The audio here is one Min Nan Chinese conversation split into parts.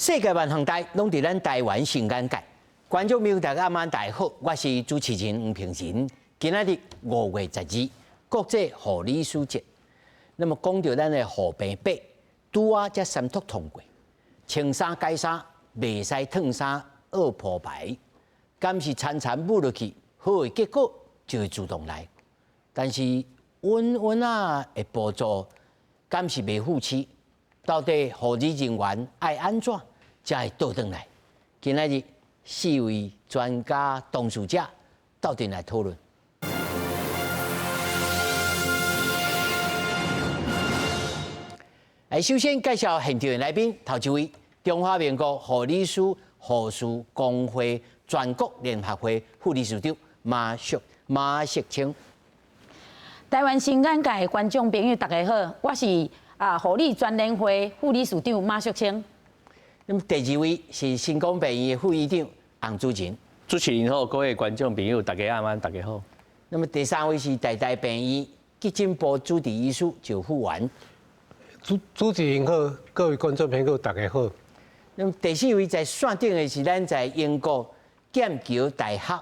世界萬項代攏佇咱台灣新眼界，觀眾朋友大家晚大家好，我是主持人黃平仁。今仔日5月12，國際護理師節。那麼講著咱的護病比，拄仔才三讀通過，穿衫改衫，袂使褪衫僫鋪排，敢是層層舞落去，好的結果就會自動來。但是穩穩仔的步驟，敢是袂赴市？到底護理人員愛按怎才會倒轉來？今仔日四位專家當事者鬥陣來討論。來，首先介紹現場的來賓，頭一位中華民國護理師護士公會全國聯合會副理事長馬淑馬淑清。台灣新眼界觀眾朋友大家好，我是護理全聯會副理事長馬淑清。那麼第二位是新光病院的副院長洪主任。主持人好，各位觀眾朋友大家晚安，大家好。那麼第三位是台大病院急診部主治醫師趙富元。主持人好，各位觀眾朋友大家好。那麼第四位在線頂的是咱在英國劍橋大學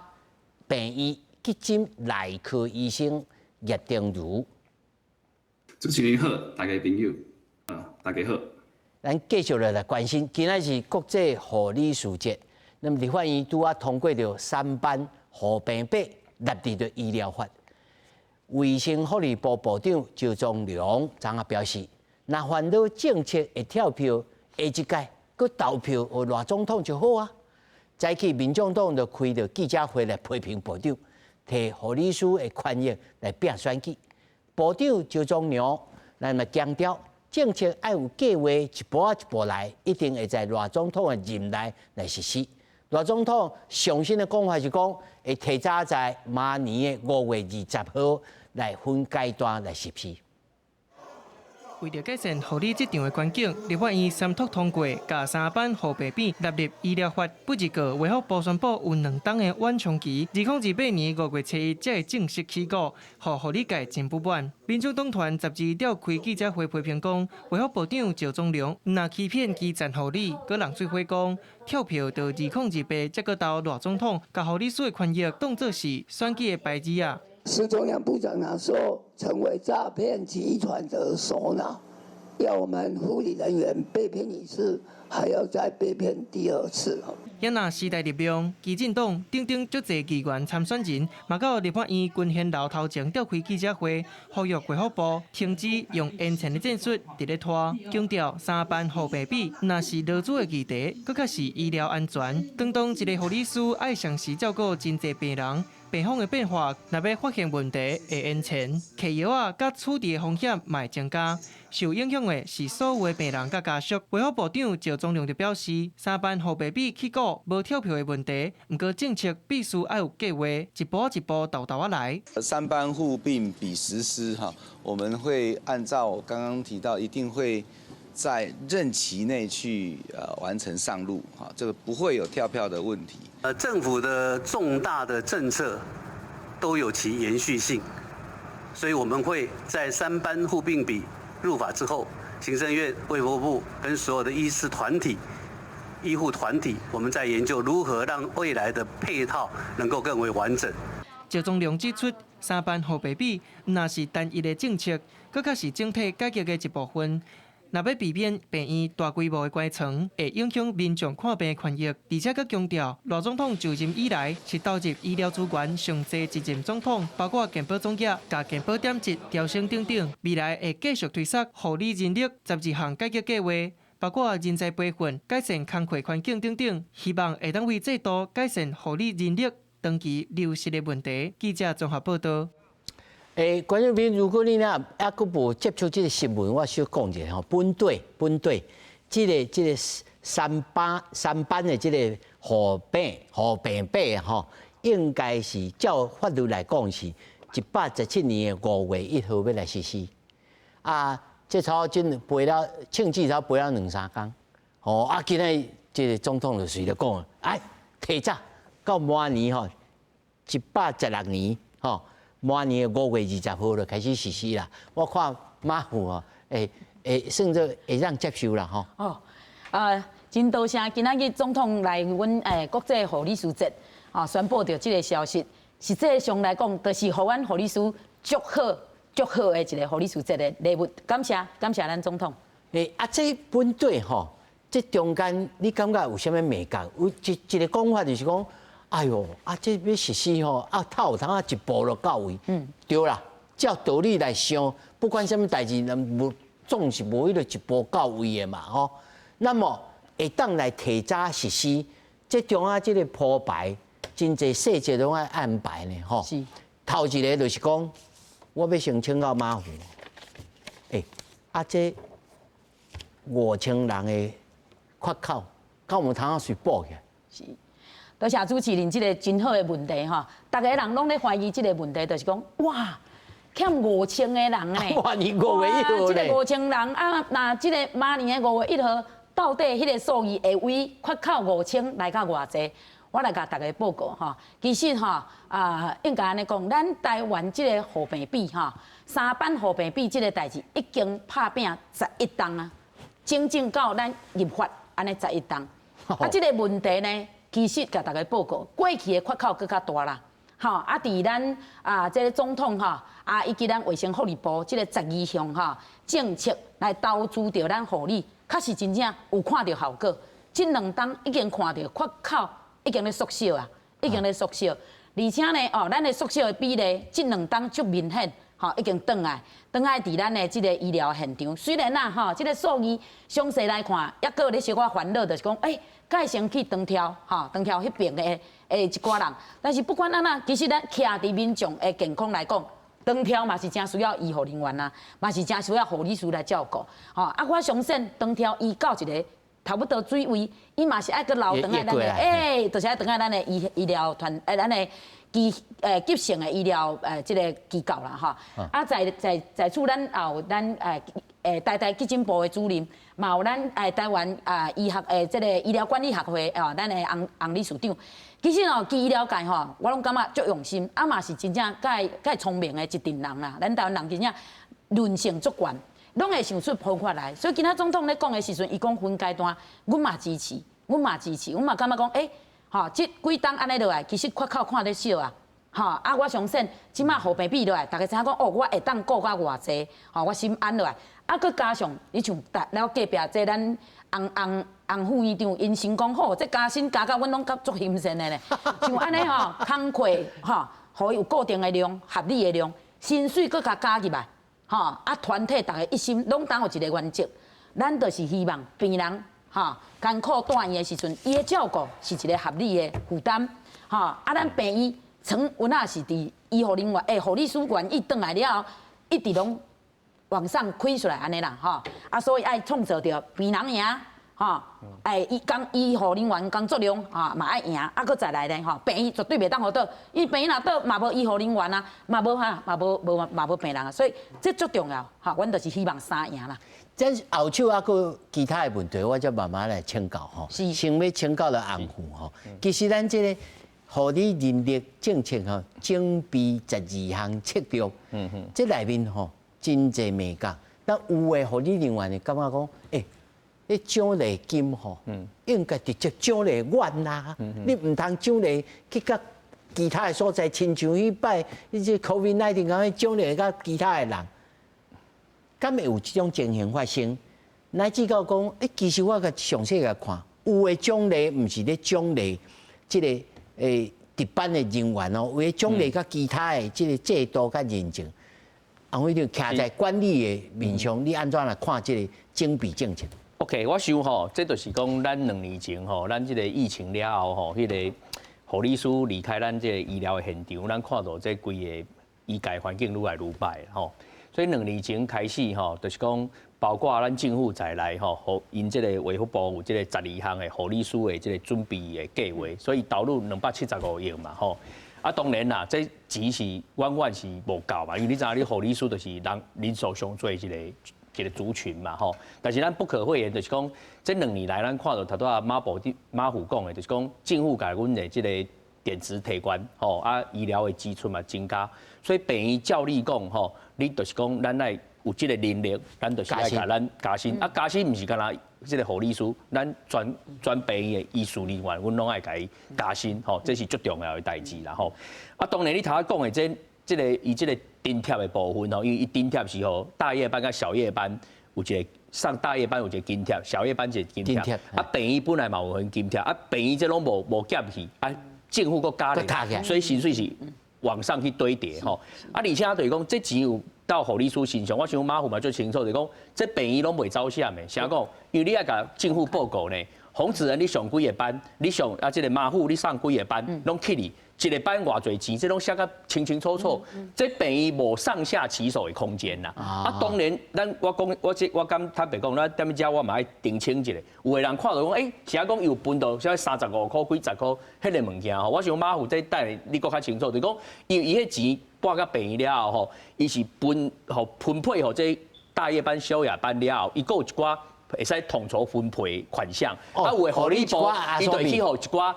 病院急診內科醫生葉定如。主持人好，大家朋友，大家好。咱繼續來關心，今仔是國際護理師節，那麼立法院拄仔通過著三班護病比納入著醫療法。衛生福利部部長趙宗良昨昏表示，若煩惱政策會跳票，下一屆閣投票予賴總統就好啊。早起民眾黨就開著記者會來批評部長，提護理師的權益來拼選舉。部長趙宗良咱嘛強調，政策愛有計劃，一步一步來，一定會在賴總統的任內來實施。賴總統上新的講法是講，會提早在明年的5月20號來分階段來實施。為著改善護理職場的環境，立法院三讀通過，共三班護病比納入醫療法。不過，衛福部宣布有2冬的緩衝期，2028年5月7日才會正式起鼓，予護理界真不滿。民眾黨團12召開記者會批評講，衛福部長趙宗良毋但欺騙基層護理，閣弄水火講跳票到2028才閣投賴總統，共護理師的權益當做是選舉的牌子仔。施宗良部長呢說，成為詐騙集團的首腦，要我們護理人員被騙一次，還要再被騙第二次。也若時代力量、基進黨等等足濟議員參選人，嘛到立法院群賢樓頭前召開記者會，呼籲衛福部停止用延前的戰術佇咧拖，強調三班護病比毋但是勞資的議題，閣較是醫療安全。當當一個護理師愛同時照顧真濟病人。病房的變化，若欲發現問題會延遲，嗑藥仔佮處置的風險嘛會增加。受影響的是所有的病人佮家屬。衛福部長趙宗良就表示，三班護病比起鼓無跳票的問題，毋過政策必須愛有計劃，一步一步沓沓仔來。三班護病比實施哈，我們會按照我剛剛提到，一定會在任期內去完成上路哈，這個不會有跳票的問題。政府的重大的政策都有其延續性，所以我們會在三班護病比入法之後，行政院、衛福部跟所有的醫師團體、醫護團體，我們在研究如何讓未來的配套能夠更為完整。趙宗良指出，三班護病比毋但是單一的政策，閣較是整體改革的一部分。若欲避免病院大規模的關床，會影響民眾看病的權益。而且閣強調，賴總統就任以來是投入醫療資源上濟一任總統，包括健保總額、共健保點值調升等等。未來會繼續推捒護理人力12項改革計劃，包括人才培訓、改善工課環境等等，希望會當為制度改善護理人力長期流失的問題。記者綜合報導。觀眾朋友，如果你若猶閣無接觸這個新聞，我小講一下吼。本地本地，這個三班的這個護病比吼，應該是照法律來講是117年的5月1號欲來實施。啊，這草真背了，銃至少背了兩三工。吼啊，今仔這個總統就隨著講，哎，提早到明年吼，116年吼。明年的5月20號就開始實施啦。我看馬虎吼，會算做會當接受啦吼。哦，啊，真多謝今仔日總統來阮國際護理師節，啊，宣布著這个消息，實際上來講，就是予阮護理師足好足好的一个護理師節的禮物。感謝感謝咱總統。欸，啊，這本底吼，這中間你感覺有啥物眉角？有一一个講法就是講，哎喲，啊，這欲實施吼，啊，透有通啊一步就到位。對啦，照道理來想，不管啥物代誌，無總是無彼个一步到位的嘛，吼。那麼會當來提早實施，這中間這个鋪排，真濟細節攏愛安排呢，吼。是。頭一个就是講，我欲先請教馬副，欸，啊，這5000人的缺口，敢有通隨補起來？是。多謝主持人這个真好的問題吼，逐个人攏咧懷疑這个問題，就是講哇，欠5000个人呢。哇，你5月1號這个5000人啊，若這个明年的5月1號，到底彼个數字會為缺口五千來到偌濟？我來共大家報告吼，其實吼啊，應該按呢講，咱台灣這个護病比吼，三班護病比這个代誌已經拍拚11冬啊，整整到咱入法按呢十一冬。啊，這个問題呢，其實共大家報告，過去的缺口閣較大啦。吼，啊，佇咱啊，這个總統吼，啊，以及咱衛生福利部這个12項吼政策來投資著咱護理，確實真正有看著效果。這兩冬已經看著缺口已經咧縮小啊，已經咧縮小。而且呢，哦，咱的縮小的比例，這兩冬足明顯，吼，已經轉來，轉來佇咱的這个醫療現場。雖然啊，吼，這个數字詳細來看，猶閣咧小可煩惱，就是講，欸，該先去長照，吼，長照彼邊的一寡人。但是不管按怎，其實咱徛佇民眾的健康來講，長照嘛是誠需要醫護人員啊，嘛是誠需要護理師來照顧。吼，啊，我相信長照伊到一个差不多水位，伊嘛是愛閣流轉來咱的，欸，就是愛轉來咱的醫療團，欸，咱的急性的醫療這个機構啦，吼。啊，在此咱也有咱台大急診部的主任，嘛有咱台灣啊醫學這个醫療管理學會哦，咱的洪洪理事長。其實哦，醫療界吼，我攏感覺足用心，啊嘛是真正蓋蓋聰明的一陣人啦。咱台灣人真正韌性足懸，攏會想出方法來。所以今仔總統咧講的時陣，伊講分階段，阮嘛支持，阮嘛支持，阮嘛感覺講，欸，吼，這幾冬按呢落來，其實缺口看咧少啊。吼，啊，我相信這馬護病比落來，大家知影講，哦，我會當顧較偌濟，吼，我心安落來。啊，閣加上你像了隔壁這咱洪洪洪副院長，𪜶先講好，這加薪加到阮攏較足欣羨的咧。像按呢吼，工課吼，予伊有固定的量、合理的量，薪水閣共加入來，吼，啊，團體逐个一心，攏當有一个原則，咱就是希望病人吼艱苦住院的時陣，伊的照顧是一个合理的負擔，吼，啊，咱病院床有若是佇醫護人員、欸，護理師願意轉來了後，一直攏往上開出來按呢啦，吼，啊，所以愛創造著病人贏，吼，欸，醫護人員工作量，吼，嘛愛贏，啊，閣再來咧，吼，病院絕對袂當予倒，因為病院若倒嘛無醫護人員啊，嘛無哈，嘛無無嘛無病人啊，所以這足重要，吼，阮就是希望三贏啦。這後手還閣其他的問題，我才慢慢來請教吼。是。先欲請教著洪副吼，其實咱這个護理人力政策吼，準備12項策略，這內面吼真濟眉角。但有的護理人員會感覺講，欸，彼獎勵金吼，應該直接獎勵阮啊，你毋通獎勵去佮其他的所在，親像彼擺你這 COVID-19 共獎勵佮其他的人，敢會有這種情形發生？乃至到講，欸，其實我共詳細共看，有的獎勵毋是咧獎勵這个值班的人員哦，有的獎勵佮其他的這个制度佮認證。洪會長徛在管理的面上，你按怎來看這个整備政策？ OK，我想吼，這就是講咱2年前吼，咱這个疫情了後吼，彼个護理師離開咱這个醫療的現場，咱看到這規个醫界環境愈來愈歹吼。所以2年前開始吼，就是講包括咱政府在內吼，予𪜶這个衛福部有這个12項的護理師的這个準備的計劃，所以投入275億嘛吼。啊，當然啦，這錢是遠遠是無夠嘛，因為你知影，你護理師就是人人數上濟一個族群嘛吼。但是咱不可諱言，就是講這兩年來，咱看到頭拄仔馬部馬副講的，就是講政府共阮的這个電子提懸吼，啊醫療的支出嘛增加，所以病院照理講吼，你就是講咱愛有這個能力，咱就是愛共咱加薪。啊，加薪毋是干焦這個護理師，咱全全病院的醫事人員，阮攏愛共伊加薪，吼，這是足重要的代誌啦，吼。啊，當然你頭仔講的這這個伊這個津貼的部分吼，因為伊津貼是予大夜班佮小夜班有一個上大夜班有一個津貼，小夜班一個津貼。啊，病院本來嘛有分津貼，啊，病院這攏無無減去，啊，政府閣加咧，所以薪水是往上去堆疊吼。啊，而且就是講這錢有到護理師身上，我想馬虎嘛最清楚，就是講這病院攏袂走閃的，啥講？因為你愛共政府報告呢，洪子仁你上幾個班，你上啊這個馬虎你上幾個班，攏去哩。一個班偌濟錢，這攏寫甲清清楚楚。這病院無上下其手的空間啦。啊，當然，咱我講，我這我敢坦白講，咱踮遮我嘛愛澄清一下。有的人看到講，欸，是按怎講有分到啥35塊幾十箍，彼个物件吼。我想馬虎這等下你閣較清楚，就是講，因為伊彼錢撥到病院了後吼，伊是分予分配予這大夜班、小夜班了後，伊閣有一寡會使統籌分配款項。啊，有的護理部，伊就去予一寡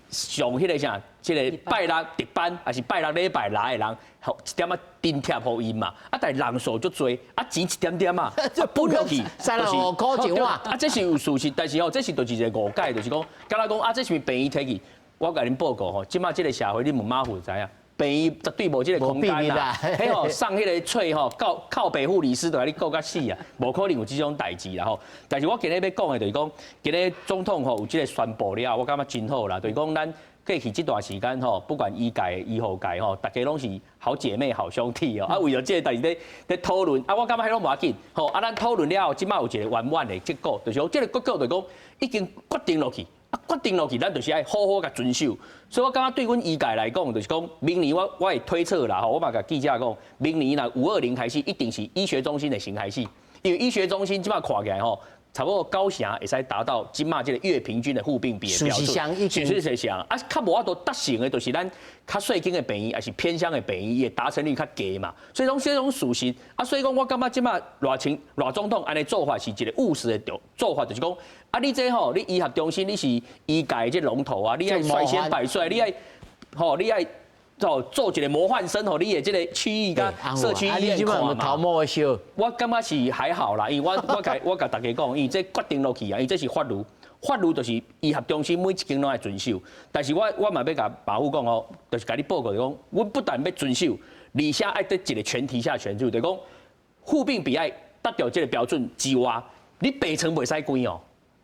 上彼个啥，這個拜六值班，抑是拜六禮拜來的人，予一點仔津貼予𪜶嘛。啊，但是人數足濟，啊錢一點點啊，分落去 35塊一碗。啊，這是有事實，但是吼，這是就是一個誤解，就是講，敢若講啊，這是毋是病院提去？我共恁報告吼，這馬這個社會，你問馬虎就知影。病院絕對無這個空間啦，彼吼送彼個喙吼，靠靠北護理師都共你顧甲死啊，無可能有這種代誌啦吼。但是我今日欲講的就是講，今日總統吼有這個宣布了，我感覺真好啦。就是講咱過去這段時間吼，不管醫界、醫護界吼，大家攏是好姐妹、好兄弟哦。啊，為著這個代誌咧咧討論，啊，我感覺彼攏無要緊。吼，啊，咱討論了後，這馬有一個圓滿的結果，就是講這個結果就是講已經決定落去。啊，決定落去，咱就是愛好好共遵守。所以我感覺對阮醫界來講，就是講明年我我會推測啦，吼，我嘛共記者講，明年若520開始，一定是醫學中心的先開始，因為醫學中心這馬看起來吼，差不多九成會使達到這馬這個月平均的護病比的標準。事實上，啊，較無法度達成的，就是咱較細間的病院，抑是偏鄉的病院，伊的達成率較低嘛。所以講這種事實，啊，所以講我感覺這馬賴清賴總統按呢做法是一個務實的做法，就是講。啊！你這吼，你醫學中心你是醫界這龍頭啊，你愛率先擺出來，你愛吼，你愛做做一個模範生吼，你的這個區域佮社區醫院看嘛。我感覺是還好啦，因為我我共我共大家講，因為這決定落去啊，因為這是法律，法律就是醫學中心每一間攏愛遵守。但是我我嘛欲共馬虎講哦，就是共你報告講，阮不但欲遵守，而且愛佇一個前提下全守，就是講護病比愛達到這個標準之外，你病床袂使關哦。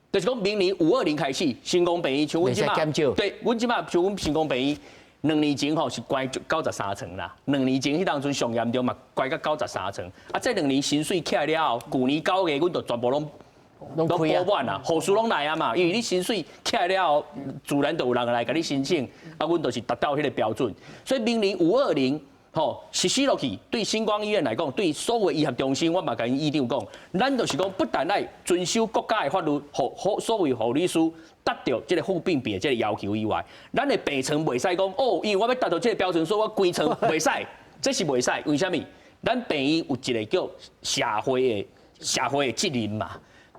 就是講，明年五二零開始，新光病院像阮這馬，對，阮這馬像阮新光病院，兩年前吼是關93床啦。兩年前彼當陣上嚴重嘛，關到九十三床。啊，這兩年薪水起來了後，舊年9月阮就全部攏攏補滿啊，護士攏來啊嘛，因為你薪水起來了後，自然就有人來共你申請，啊，阮就是達到彼個標準。所以明年五二零。吼，實施落去，對新光醫院來講，對所有醫學中心，我嘛共𪜶院長講，咱就是講，不但愛遵守國家的法律，予予所謂護理師達到這個護病比的這個要求以外，咱的病床袂使講哦，因為我欲達到這個標準，所以我關床袂使，這是袂使。為啥物？咱病院有一個叫社會的社會的責任嘛。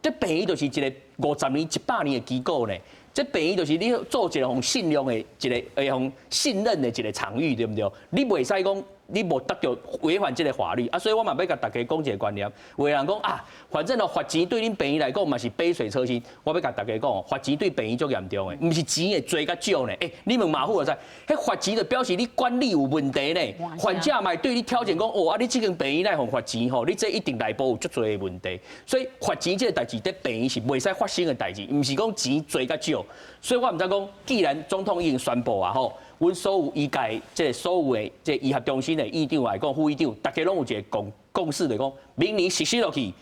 這病院就是一個50年、100年的機構呢。這病院就是你做一個予信任的一個會予信任的一個場域，對毋對？你袂使講你無達到違反這個法律啊，所以我嘛欲共大家講一個觀念。有的人講啊，反正哦罰錢對恁病院來講嘛是杯水車薪。我欲共大家講，罰錢對病院足嚴重的，毋是錢會濟佮少呢。欸，你問馬虎就知，彼罰錢就表示你管理有問題呢。患者嘛會對你挑戰講，哦啊，你這間病院來予罰錢吼，你這一定內部有足濟的問題。所以罰錢這個代誌，佇病院是袂使發生的代誌，毋是講錢濟佮少。所以我毋知講，既然總統已經宣布啊吼，阮所有醫界這個所有的這個醫學中心的院長來講，副院長，大家攏有一個共共識，就講明年實施落去，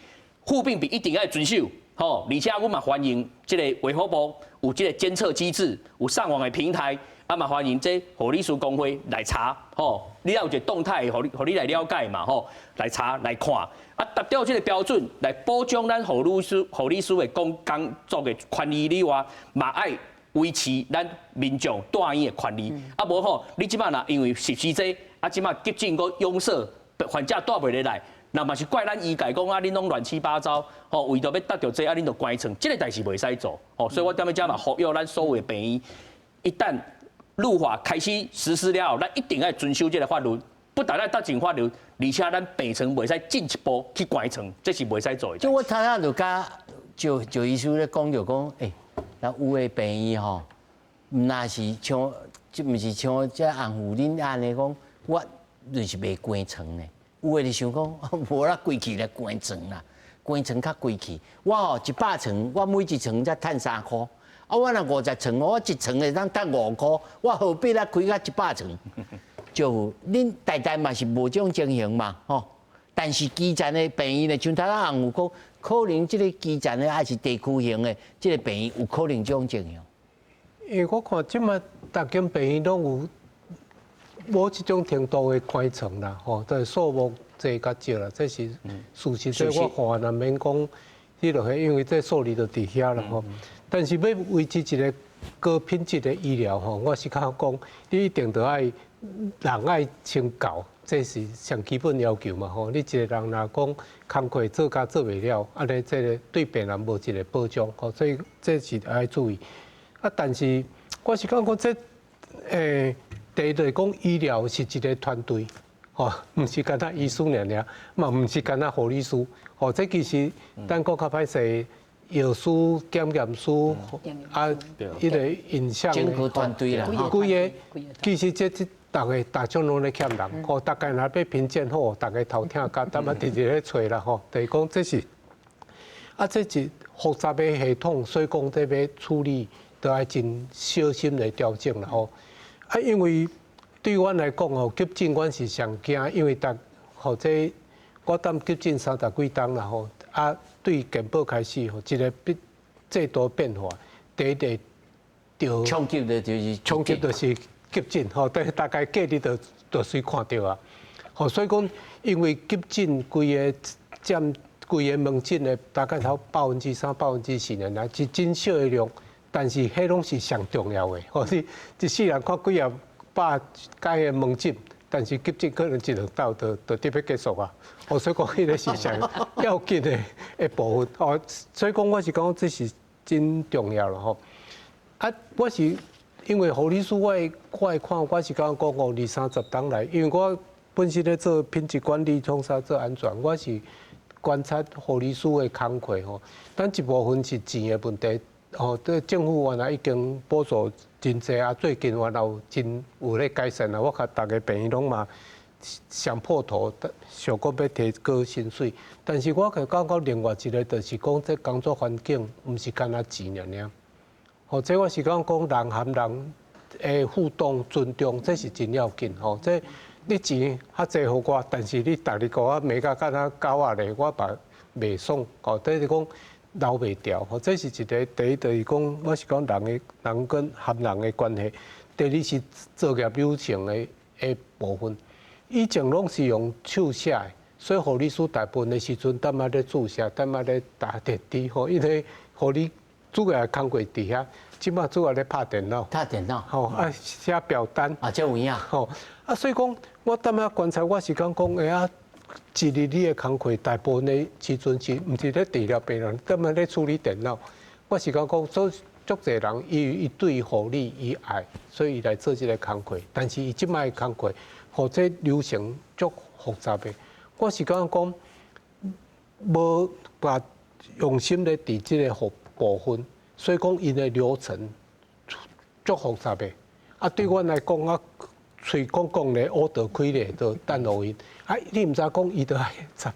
護病比一定愛遵守，吼，而且阮嘛歡迎這個衛福部有這個監測機制，有上網的平台，啊嘛歡迎這護理師公會來查，吼，你要有一個動態，予你予你來了解嘛，吼，來查來看，啊，達到這個標準來保障咱護理師護理師的工工作的權利以外，嘛愛維持咱民眾住院的權利。啊，無吼，你這馬若因為實施這，啊，這馬急診閣壅塞，患者帶袂入來，那嘛是怪咱醫界講啊，恁攏亂七八糟，吼，為著欲達到這，啊，恁就關床，這個代誌袂使做，吼，所以我踮遮嘛呼籲咱所有的病院，一旦入法開始實施了後，咱一定愛遵守這個法律。不但愛搭進法流，而且咱病床袂使進一步去關床，這是袂使做的。就我頭仔就佮趙趙醫師咧講著講，那有的病院吼，毋若是像，這毋是像這紅婦恁按呢講，我就是袂關床呢。有的就想講，無啦，規氣來關床啦，關床較規氣。我吼100床，我每一床才趁3箍。啊，我若50床，我一床會當趁5箍，我何必來開到100床？就恁台台嘛是無這種情形嘛，吼。但是基層的病院呢，像頭仔紅有講，可能這個基層的還是地區型的這個病院有可能這種情形。因為我看這馬逐間病院攏有某一種程度的關床啦，吼，但數目濟較少啦，這是事實。所以我看難免講，彼落去，因為這數字就佇遐啦，吼。但是欲維持一個高品質的醫療，吼，我是較講，你一定著愛人愛先夠，這是上基本要求嘛，吼。你一個人若講工課做甲做袂了，按呢這個對病人無一個保障，吼，所以這是愛注意。啊，但是我是感覺這，第一就是講醫療是一個團隊，吼，毋是干焦醫師爾爾，嘛毋是干焦護理師，吼，這其實咱講較歹勢，藥師、檢驗師，啊，彼個影像整個團隊啦，規個其實這這逐个大眾攏咧欠人，吼，逐家若欲評鑑好，逐家頭疼甲，淡仔直直咧揣啦，吼，就是講這是，啊，這是複雜的系統，所以講這欲處理都愛真小心來調整啦，吼。啊，因為對阮來講吼，急診阮是上驚，因為逐吼這我擔急診三十幾冬啦吼，啊，對健保開始吼，一個變制度變化，第一個就衝擊的就是衝擊就是急診吼，對，大概隔日就就隨看著啊。吼，所以講，因為急診規个佔規个門診的大概頭3%、4%爾，是真少的量。但是彼攏是上重要的，吼！你一世人看幾仔百間的門診，但是急診可能一兩道就就得欲結束啊！哦，所以講彼個是上要緊的的部分，哦，所以講我是講這是真重要啦吼。啊，我是因為護理師，我會看，我是講講哦，二三十冬來，因為我本身咧做品質管理，創啥做安全，我是觀察護理師的工課吼。咱一部分是錢的問題。哦，這政府原來已經補助真濟啊，最近原來有真有咧改善啊。我看逐个病院攏嘛想破頭，想講欲提高薪水。但是我會感覺另外一個就是講，這工作環境毋是干焦錢爾爾。哦，這我是講講人和人的互動尊重，這是真要緊吼。這你錢較濟予我，但是你逐日共我罵甲敢若狗仔咧，我嘛袂爽。哦，這是講。留袂牢，吼，這是一個第一，就是講，我是講人的人跟和人的關係。第二是作業流程的的部分。以前攏是用手寫的，所以護理師大部分的時陣，踮仔咧注射，踮仔咧打電滴，吼，因為護理主要工課佇遐，這馬主要咧拍電腦。拍電腦。吼，啊寫表單。啊，這有影。吼，啊，所以講，我踮遐觀察，我是講講會啊。一日你的工課大部分的時陣是毋是咧治療病人，踮仔咧處理電腦。我是講講，做足濟人，伊伊對護理伊愛，所以伊來做這個工課。但是伊這擺的工課，予這流程足複雜的。我是感覺講，無把用心咧佇這個部分，所以講𪜶的流程足複雜的。啊，對阮來講啊。喙講講咧，烏道開咧，就等予𪜶。啊，你毋知講伊著愛十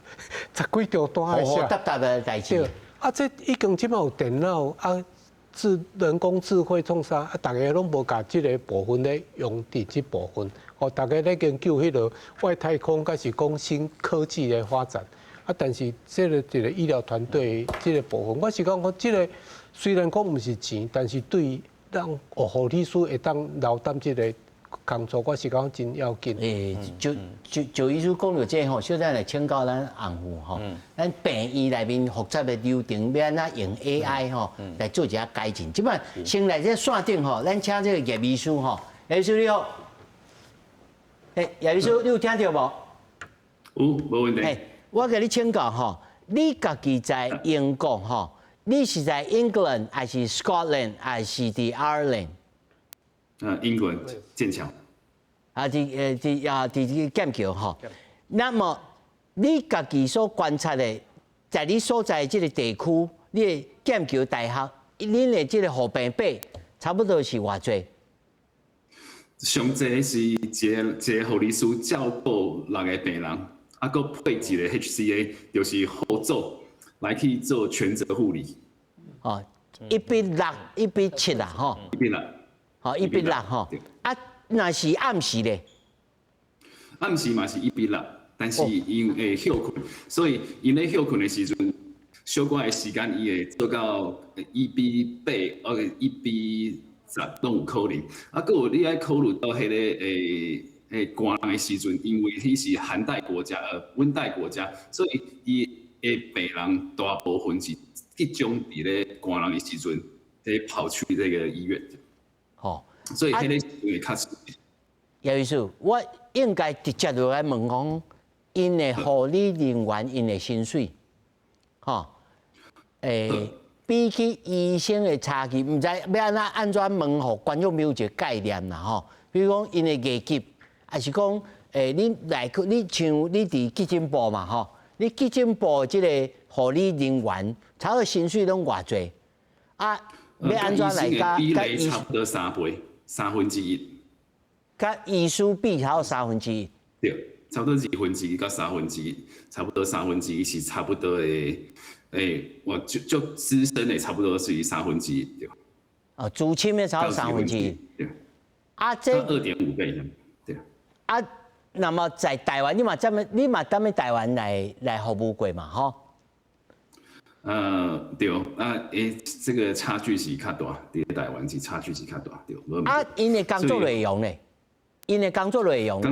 十幾張單愛寫。複雜的代誌。啊，這已經這馬有電腦啊，智人工智慧創啥啊，逐家攏無共這个部分咧用佇這部分。哦，逐家咧研究彼个外太空，抑是講新科技的發展。啊，但是這个一个醫療團隊這个部分，我是講講這个雖然講毋是錢，但是對咱護理師會當留擔這个工作，我是講真要緊。欸，就就就醫師講著這吼，小等來請教咱紅婦吼，咱病院內面複雜的流程欲按怎用 AI 吼來做一下改進。這擺先來這線頂吼，咱請這個葉醫師吼，葉醫師你好。欸，葉醫師你有聽著無？有，無問題。我共你請教吼，你家己在英國吼，你是在 England 還是 Scotland 還是佇 Ireland？英國劍橋。啊，佇劍橋吼。那麼你家己所觀察的，在你所在這個地區，你的劍橋大學，恁的這個護病比差不多是偌濟？上濟是一個一個護理師照顧六個病人，啊，閣配一個 HCA，就是護組來去做全責護理。哦，1比6，1比7啦，吼。1比6。吼，1比6吼。啊，若是暗時咧？暗時嘛是1比6，但是𪜶會歇睏，所以𪜶咧歇睏的時陣，小可的時間伊會做到1比8，或者1比10攏有可能。啊，閣有你愛考慮到彼个寒人的時陣，因為彼是寒帶國家，溫帶國家，所以伊的病人大部分是集中佇咧寒人的時陣，咧跑去這個醫院。所以彼个時陣會較葉醫師，我應該直接就來問講，𪜶的護理人員𪜶的薪水，吼，比起醫生的差距，毋知欲按怎問，予觀眾朋友一個概念啦，吼。比如講，𪜶的階級，抑是講，你來去，你像你佇急診部嘛，吼，你急診部這個護理人員，差不多薪水攏偌濟？啊，欲按怎來佮比例差不多3倍，1/3。佮醫師比差不多1/3。對，差不多1/2到1/3，差不多三分之一是差不多的。我就就資深的差不多是1/3，對。哦，資深的差不多三分之一。對。啊，這2.5倍，對。啊，那麼在台灣，你嘛踮咧台灣來服務過嘛，吼？對，啊，這個差距是較大，佇台灣是差距是較大，對。啊，𪜶的工作內容咧？𪜶的工作內容？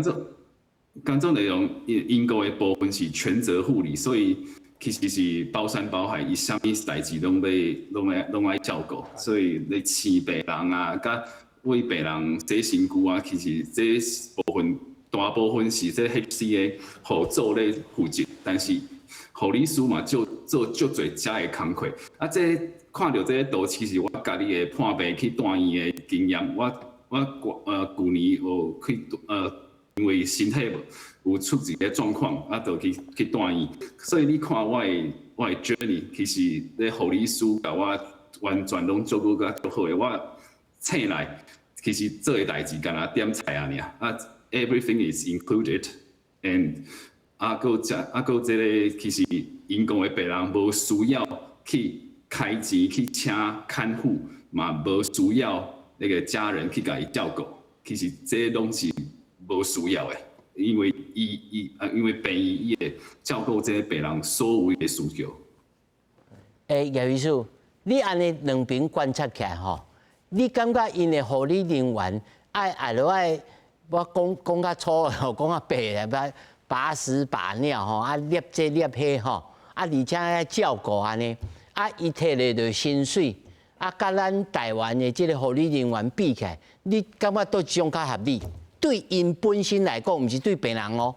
工作內容，英國的部分是全責護理，所以其實是包山包海，伊啥物代誌攏愛照顧，所以咧飼病人啊，佮為病人洗身軀啊，其實這部分大部分是這 HCA 護組咧負責，但是護理師嘛做做足濟遮的工課。啊，這看著這個圖，其實我家己的破病去住院的經驗，我舊年有去因為身體有出一個狀況，啊，就去住院。所以你看我的 journey，其實咧護理師共我完全攏照顧甲足好的。我醒來其實做的代誌敢若點菜仔爾，啊，everything is included，and 啊，閣這啊，閣這個其實𪜶國的病人無需要去開錢去請看護，嘛無需要那個家人去共伊照顧，其實這攏是無需要的，因為伊伊啊，因為病院伊會照顧這個病人所有的需求。葉醫師，你按呢兩邊觀察起來吼，你感覺𪜶的護理人員愛落來，我講講較粗，講較白的，把屎把尿吼，啊，捏這捏彼吼，啊，而且愛照顧按呢，啊，伊提的著薪水，啊，佮咱台灣的這個護理人員比起來，你感覺佗一種較合理？對𪜶本身來講，毋是對病人哦。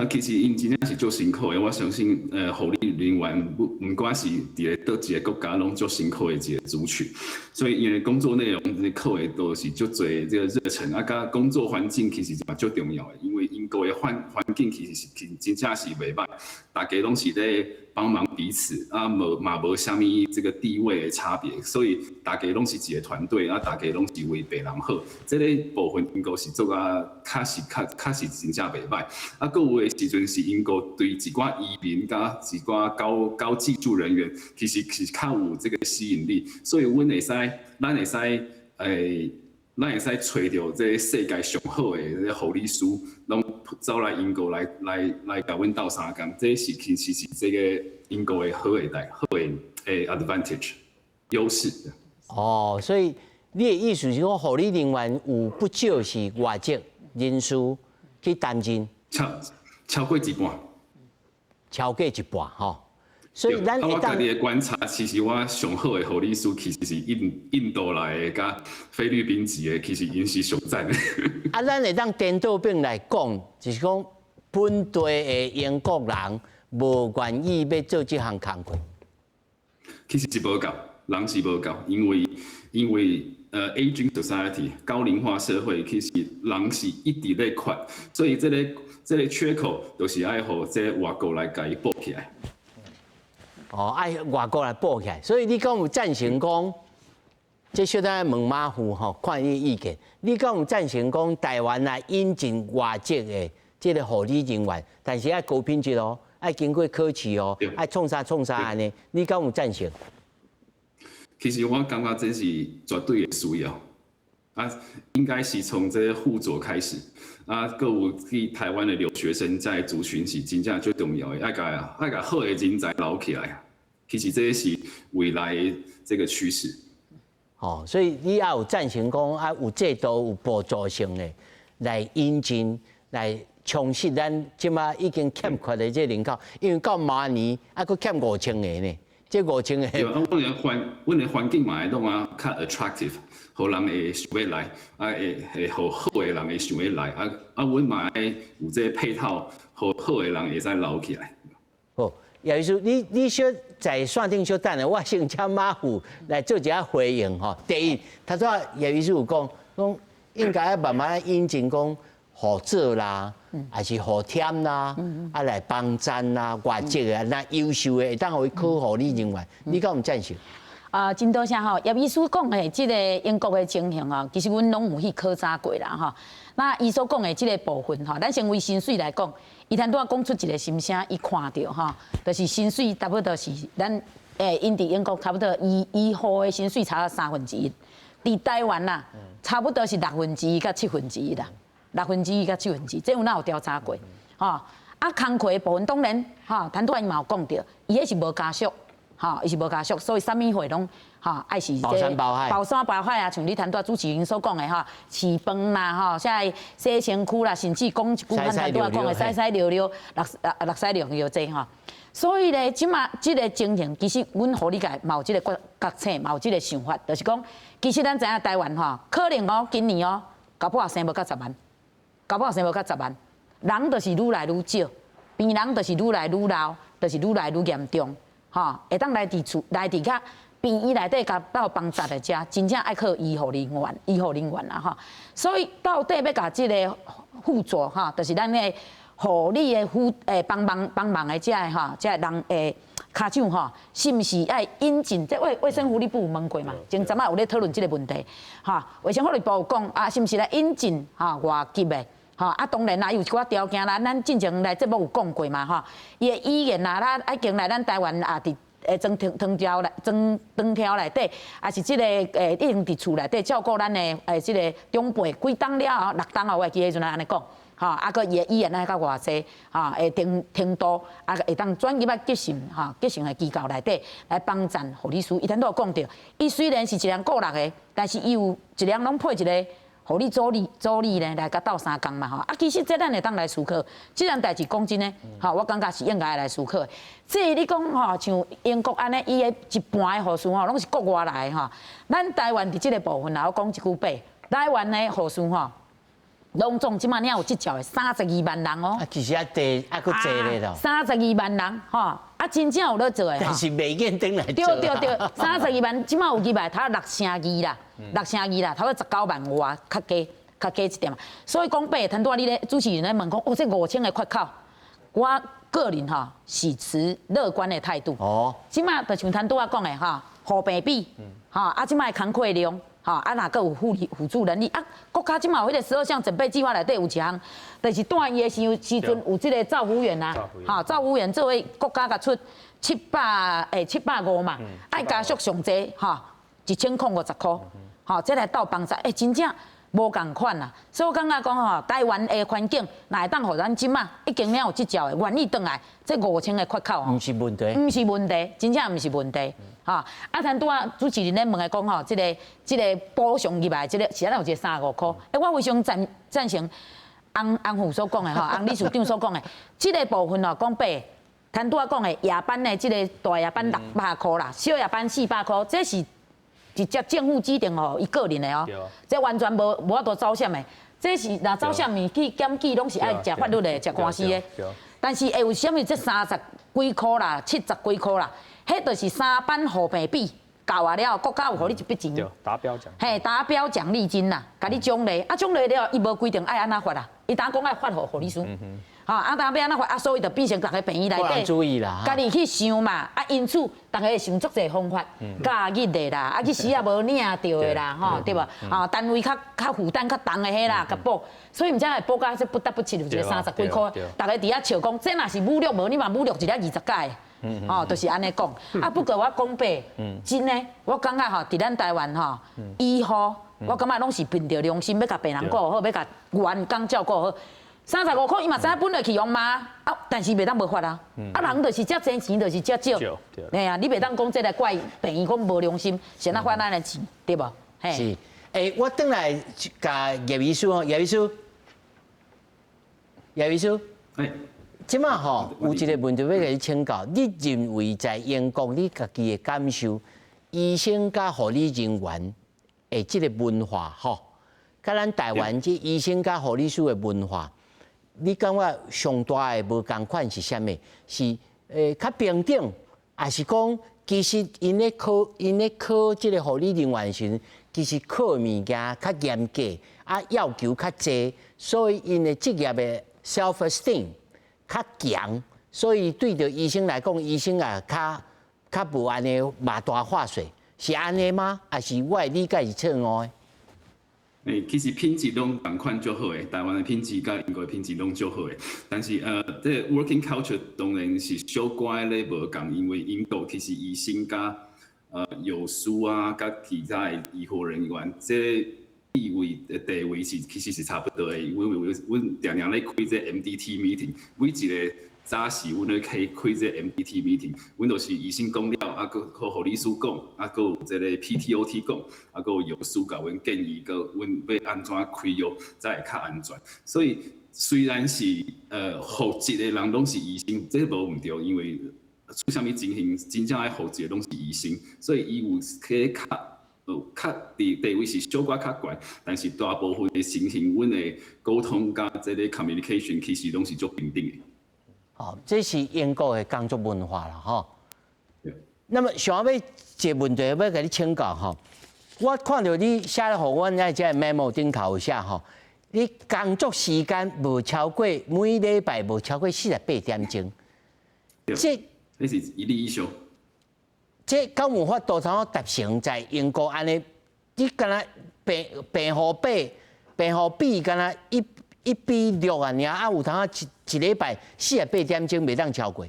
其實𪜶真正是足辛苦的，我相信，護理人員不毋管是佇咧佗一个國家，攏足辛苦的一个族群。所以𪜶的工作內容，靠的都是足濟這個熱忱，啊，佮工作環境其實嘛足重要的，因為英國的環境其實是真正是袂䆀，大家攏是咧幫忙彼此，啊，無嘛無啥物這個地位的差別，所以大家攏是一個團隊，啊，大家攏是為病人好，這個部分英國是做甲確實真正袂䆀。啊，閣有的時陣是英國對一寡移民佮一寡高技術人員，其實是較有這個吸引力，所以阮會使揣著這世界上好的這個護理師，攏走來英國來共阮鬥相共，這是其實是這個英國的好的 advantage 優勢。哦，所以你的意思是講，護理人員有不少是外籍人士去擔任？超過一半。超過一半吼。所以咱我家己的觀察，其實我上好的護理師其實是印度來的，佮菲律賓籍的，其實𪜶是上讚的。啊，咱會當顛倒反來講，就是講本地的英國人無願意欲做這項工課。其實是無夠，人是無夠，因為 Aging society 高齡化社會，其實人是一直咧缺，所以這個缺口就是愛予這外國來共伊補起來。哦，愛外國來補起來，所以你講有贊成講，這小等問馬父吼，看你意見。你講有贊成講台灣來引進外籍的這個護理人員，但是愛高品質哦，愛經過考試哦，愛創啥創啥按呢？你敢有贊成？其實我感覺這是絕對的需要，啊，應該是從這個輔佐開始，啊，閣有去台灣的留學生在族群是真正最重要的，愛共好的人才留起來，其實這是未來的這個趨勢。哦，所以你也有贊成講啊，有制度有補助性的來引進來充實咱這馬已經欠缺的這人口，因為到明年還閣欠5000個呢。這5000個。對啊，阮的環境嘛會弄啊較 attractive，予人會想欲來，啊會予好的人會想欲來，啊阮嘛愛有這個配套，予好的人會使留起來。好，葉醫師，你小在線頂小等下，我先請馬父來做一下回應吼。第一，頭拄仔葉醫師有講，講應該慢慢引進講輔佐啦，還是護添啦，啊來幫贊啦，外籍的那優秀的會當予伊考護理人員，你敢有贊成？啊，真多謝吼，葉醫師講的這個英國的情形吼，其實阮攏有去考察過啦吼。那伊所講的這個部分吼，咱先為薪水來講，伊頭拄仔講出一個心聲，伊看著吼，就是薪水差不多是咱𪜶佇英國差不多醫護的薪水差1/3，佇台灣啦，差不多是1/6佮1/7啦，1/6佮1/7，這有哪有調查過？吼，啊，工課的部分當然吼，頭拄仔伊嘛有講著，伊彼是無加速。吼，伊是無加速，所以啥物貨攏吼愛是包山包海，包山包海啊！像你頭拄仔主持人所講的吼，飼飯啦吼，啥洗身軀啦，甚至講一句咱頭拄仔講的屎屎尿尿、六六屎尿尿這吼。所以咧，這馬這個情形，其實阮護理界嘛有這個覺醒，嘛有這個想法，就是講，其實咱知影台灣吼，可能哦，今年哦，搞不好生無到10萬，搞不好生無到十萬，人就是愈來愈少，病人就是愈來愈老，就是愈來愈嚴重。吼，會當來佇厝，來佇較病院內底共鬥幫助的遮，真正愛靠醫護人員，醫護人員啦吼。所以到底欲共這個輔助吼，就是咱的護理的輔幫忙幫忙的這个吼，這个人跤手吼，是毋是愛引進？這衛生福利部有問過嘛？前陣仔有咧討論這個問題，吼，衛生福利部有講啊，是毋是來引進吼外籍的？吼啊，當然啦，有一寡條件啦，咱進前來節目有講過嘛，吼，伊的語言啊，咱已經來咱台灣啊，佇裝長條內裝長條內底，也是這個已經佇厝內底照顧咱的這個長輩幾冬了後，6冬啊，我會記彼陣按呢講，吼，啊，閣伊的語言愛較偌濟，吼，會程度啊，會當轉入來急性吼，急性的機構內底來幫贊護理師。伊頭拄有講著，伊雖然是一人僱6个，但是伊有一人攏配一個。護理助理呢來共鬥相共嘛吼，啊，其實這咱會當來思考，這件代誌講真的，吼，我感覺是應該來思考的。這你講吼，像英國按呢，伊的一半的護士吼，攏是國外來的吼。咱台灣佇這個部分啊，我講一句白，台灣的護士吼，攏總這馬爾有執照的32萬人哦。啊，其實猶濟，猶閣濟咧咯。32萬人吼，啊，真正有咧做的。但是袂願轉來做。對對對，三十二萬，這馬有入來，頭6成2啦，6成2啦，差不多19萬外，較低，較低一點。所以講白，頭拄仔你咧主持人咧問講，哦，這5000个缺口，我個人吼是持樂觀的態度。哦。這馬就像頭拄仔講的吼，護病比，吼啊，這馬的工課量。吼啊，若閣有護理輔助能力啊，國家這馬有彼個12項準備計劃內底有一項，就是住院的時陣有這個照護員啊，吼，照護員做伙國家共出750嘛，愛加速上濟吼，1050箍，吼，這來鬥幫助，真正無仝款啦。所以我感覺講吼，台灣的環境若會當予咱這馬已經了有執照的，願意轉來，這5000个缺口吼，毋是問題，毋是問題，真正毋是問題。吼，啊，頭拄仔主持人咧問的講吼，這個補償入來，這個是按怎有一個35箍？我非常贊成翁翁副所講的吼，翁理事長所講的，這個部分吼，講白，頭拄仔講的夜班的這個大夜班600箍啦，小夜班400箍，這是直接政府指定予伊個人的哦，這完全無法度走啥的，這是若走啥物去檢舉，攏是愛食法律的，食官司的。但是會有啥物這30幾箍啦，70幾箍啦？彼就是三班護病比，到啊了，國家有予你一筆錢。對，達標獎。嘿，達標獎勵金啦，共你獎勵。啊，獎勵了，伊無規定愛按怎發啦，伊當講愛發予護理師。吼，啊，當欲按怎發啊，所以就變成逐个病院內底，注意啦，家己去想嘛。啊，因此逐家會想足濟方法，假日的啦，啊，去時也無領著的啦，吼，對無？啊，單位較較負擔較重的彼啦，共補。所以毋才會補甲這不得不七，有一个三十幾箍，逐家佇遐笑講，這若是武略無，你嘛武略一粒20改。吼，就是按呢講。啊，不過我講白，真的，我感覺吼，佇咱台灣吼，醫護，我感覺攏是憑著良心，欲共病人顧好，欲共員工照顧好。35箍，伊嘛知影本來去予罵，啊，但是袂當無法啊。啊，人就是遮濟錢，就是遮少。嘿啊，你袂當講這來怪病院講無良心，是按怎發咱的錢，對無？是。欸，我轉來共葉醫師哦，葉醫師，葉醫師，欸，這馬吼有一個問題欲共你請教，你認為在英國你家己的感受，醫生佮護理人員的這个文化吼，佮咱台灣這醫生佮護理師的文化，你感覺上大的無仝款是啥物？是較平等，抑是講其實𪜶咧考這个護理人員時，其實考的物件較嚴格，啊要求較濟，所以𪜶的職業的 self esteem 較強，所以對著醫生來講，醫生也較較無按呢罵大話說，是按呢嗎？抑是我的理解是錯誤的？欸，其實品質攏仝款足好的，台灣的品質佮英國的品質攏足好的。但是這個 working culture 當然是小可咧無仝，因為英國其實醫生佮藥師啊，佮其他的醫護人員，這個地位的地位是其實是差不多的。因為阮定定咧開這 MDT meeting，每一个早時阮咧開開這 MDT meeting，阮就是醫生講了，啊，閣閣護理師講，啊，閣有這個 PTOT 講，啊，閣有藥師共阮建議，閣阮欲按怎開藥才會較安全。所以雖然是負責的人攏是醫生，這無毋對，因為出啥物情形，真正愛負責的攏是醫生，所以伊有去較較佇地位是小可較懸，但是大部分的情形，阮的溝通佮這个 communication 其實攏是足平等的。好，這是英國的工作文化啦，吼。那麼想欲一个問題欲共你請教吼，我看著你寫咧予阮在這 memo 頂頭寫吼，你工作時間無超過每禮拜無超過48點鐘。這這是一例一休。這敢有法度通達成在英國按呢？你敢若病病號比病號比敢若1比6啊，爾啊有通一一禮拜48點鐘袂當超過。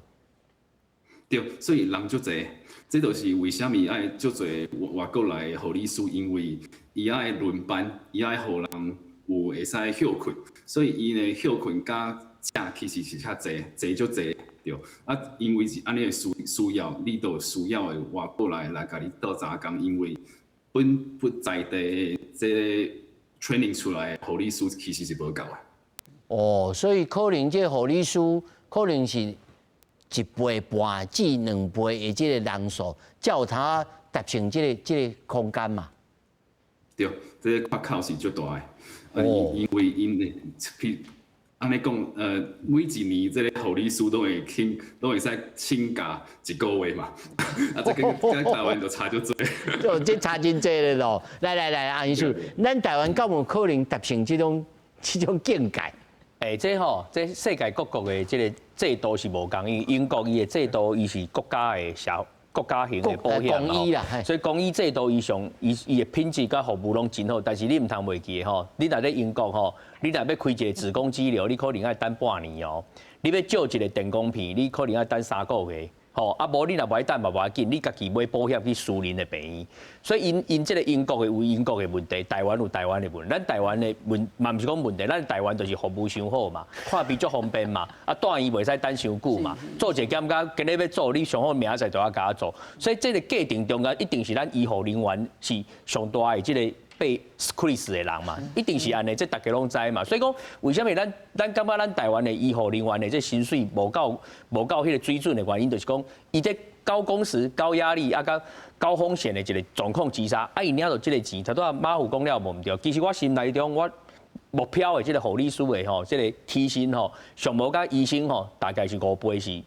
對，所以人足濟，這就是為啥物愛足濟外國來的護理師，因為伊愛輪班，伊愛予人有會使歇睏，所以伊的歇睏佮食其實是較濟，濟足濟。對，啊，因為是按呢的需要，你就需要的外國來來共你鬥相共，因為本本在地的這个 training 出來的護理師其實是無夠的。哦，所以可能這護理師可能是一倍半至2倍的這个人數，才有通達成這个空間嘛。對，這个缺口是足大的。啊，因為𪜶的，譬按呢講，每一年這个護理師攏會請，攏會使請假一個月嘛。啊，這个佮台灣就差足濟。就這差真濟咧咯。來來來，阿醫師，咱台灣敢有可能達成這種境界？欸，這吼，這世界各國的這个制度是無仝，因為英國伊的制度，伊是國家的社國家型的保險吼，所以公醫制度伊上伊伊的品質佮服務攏真好，但是你毋通袂記得吼，你若咧英國吼，你若欲開一個子宮肌瘤，你可能愛等半年哦；你欲照一個電光片，你可能愛等3個月。吼，啊無你若無愛等嘛無要緊，你家己買保險去私人的病院。所以𪜶𪜶這个英國的有英國的問題，台灣有台灣的問題。咱台灣的問嘛毋是講問題，咱台灣就是服務傷好嘛，看病足方便嘛，啊住院袂使等傷久嘛，做一個檢查今日欲做，你上好明仔載就愛共我做。所以這个過程中間一定是咱醫護人員是上大的這个被 squeeze 的人嘛，一定是按呢，這大家攏知嘛。所以講，為啥物咱感覺咱台灣的醫護人員的這薪水無夠彼个水準的原因，就是講伊這高工時、高壓力啊，佮高風險的一个狀況之下，啊，伊領著這个錢，頭拄仔馬虎講了無毋對。其實我心內中，我目標的這个護理師的吼，這个起薪吼，上無佮醫生吼，大概是5倍是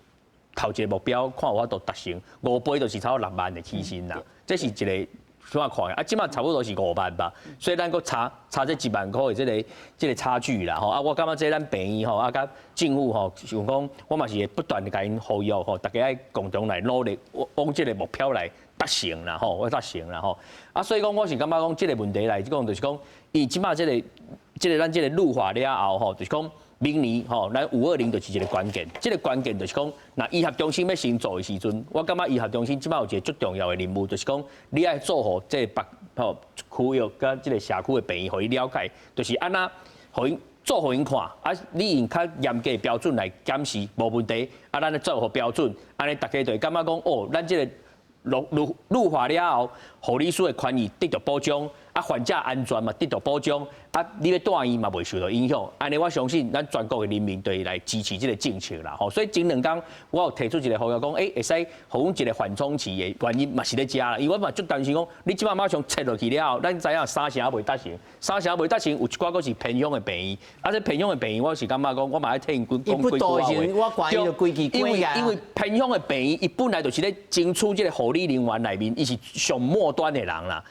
頭一个目標，看有法度達成。5倍就是差不多6萬的起薪啦。這是一個。怎啊看？啊，這馬差不多是5萬吧，所以咱閣差這1萬箍的這個差距啦吼。啊，我感覺這咱病院吼，啊，佮政府吼，想講我嘛是會不斷的共𪜶呼籲吼，大家愛共同來努力，往這個目標來達成啦吼，我達成啦吼。啊，所以講我是感覺講這個問題來講，就是講，伊這馬這個咱這個入法了後吼，就是講明年吼，咱520就是一個關鍵，這個關鍵就是講，若醫學中心欲先做的時陣，我感覺醫學中心這馬有一個足重要的任務，就是講你愛做予這個別吼區域佮這個社區的病院，予伊了解，就是按怎予𪜶做予𪜶看，啊，你用較嚴格的標準來檢視，無問題，啊，咱來做予標準，按呢大家就會感覺講，哦，咱這個入法了後，護理師的權益得到保障，啊，患者安全嘛得到保障，啊，你欲蹛院嘛袂受到影響。按呢，我相信咱全國的人民都會來支持這個政策啦。吼，所以前兩工我有提出一個呼籲，講，會使予阮一個緩衝期的原因嘛是咧遮啦。因為我嘛足擔心講，你這馬馬上撤落去了後，咱知影三城未達成，三城未達成，有一寡閣是偏鄉的病院，啊，這偏鄉的病院，我是感覺講，我嘛愛替𪜶講幾句話。因為偏鄉的病院，伊本來就是咧爭取這個護理人員內面，伊是上末端的人啦。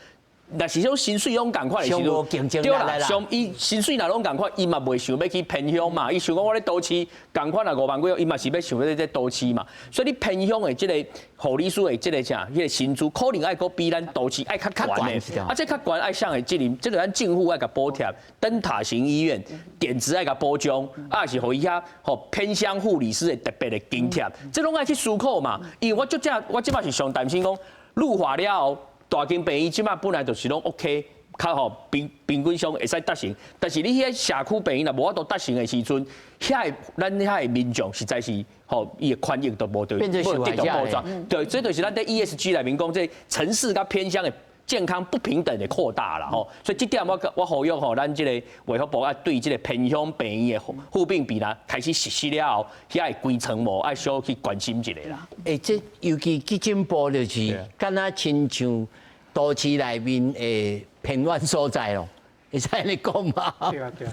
若是講薪水攏仝款的時陣，對啦，上伊薪水若攏仝款，伊嘛袂想欲去偏鄉嘛。伊想講我咧都市仝款若5萬幾，伊嘛是欲想欲咧都市嘛。所以你偏鄉的這個護理師的這個啥，彼個薪資可能愛閣比咱都市愛較懸的。啊，這較懸愛啥的責任？這個咱政府愛共補貼，燈塔型醫院碘值愛共保障，啊是予伊遐予偏鄉護理師的特別的津貼，這攏愛去思考嘛。因為我足正，我這擺是上擔心講入法了後。大間病院這馬本來就是攏 OK，較吼平均上會使達成，但是你彼個社區病院若無法度達成的時陣，遐个咱遐个民眾實在是吼伊的權益都無得無得到保障。對，這就是咱佇 ESG 內面講，這城市佮偏鄉的健康不平等的擴大啦吼。所以這點我呼籲吼，咱這個衛福部愛對這個偏鄉病院的護病比啦開始實施了後，遐个規層無愛小去關心一下啦。欸，這尤其急診部就是敢若親像都市內面的偏遠所在咯，會使按呢講嗎？對啊對啊，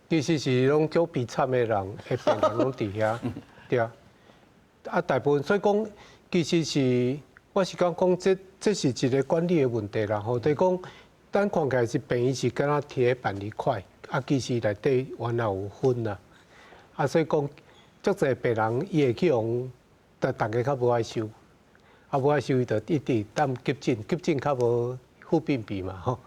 其實是攏足悲慘的人，的病人攏佇遐，對啊。啊，大部分所以講，其實是我是講講這這是一個管理的問題啦。吼，就是講，咱看起來是病院是敢若佇咧辦理快，啊，其實內底原來有分啦。啊，所以講，足濟病人伊會去予，但逐家較無愛收。啊，無愛收伊就一直等急診，急診較無護病比嘛吼，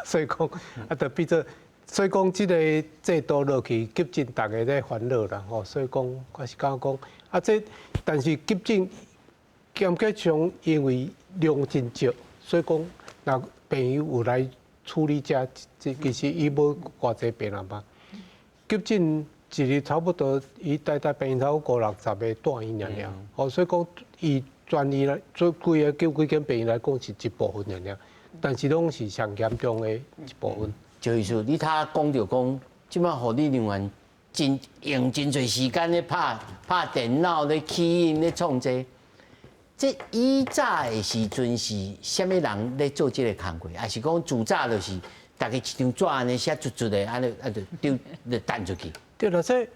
所以講啊，就變做，所以講這個制度落去，急診逐家咧煩惱啦吼，所以講我是感覺講，啊這但是急診感覺上因為量真少，所以講若病院有來處理這，這其實伊無偌濟病人嘛，急診一日差不多，伊台大病院差不多五六十個住院爾爾，吼，所以講伊。全院來做規个叫幾間病院來講是一部分爾爾，但是攏是上嚴重的一部分。就是你頭講著講，這馬護理人員真用真濟時間咧拍拍電腦咧起印咧創這，這以早的時陣是啥物人咧做這個工課？還是講自早就是逐家一張紙按呢寫捽捽的，按呢啊就丟就擲出去？對啦，這。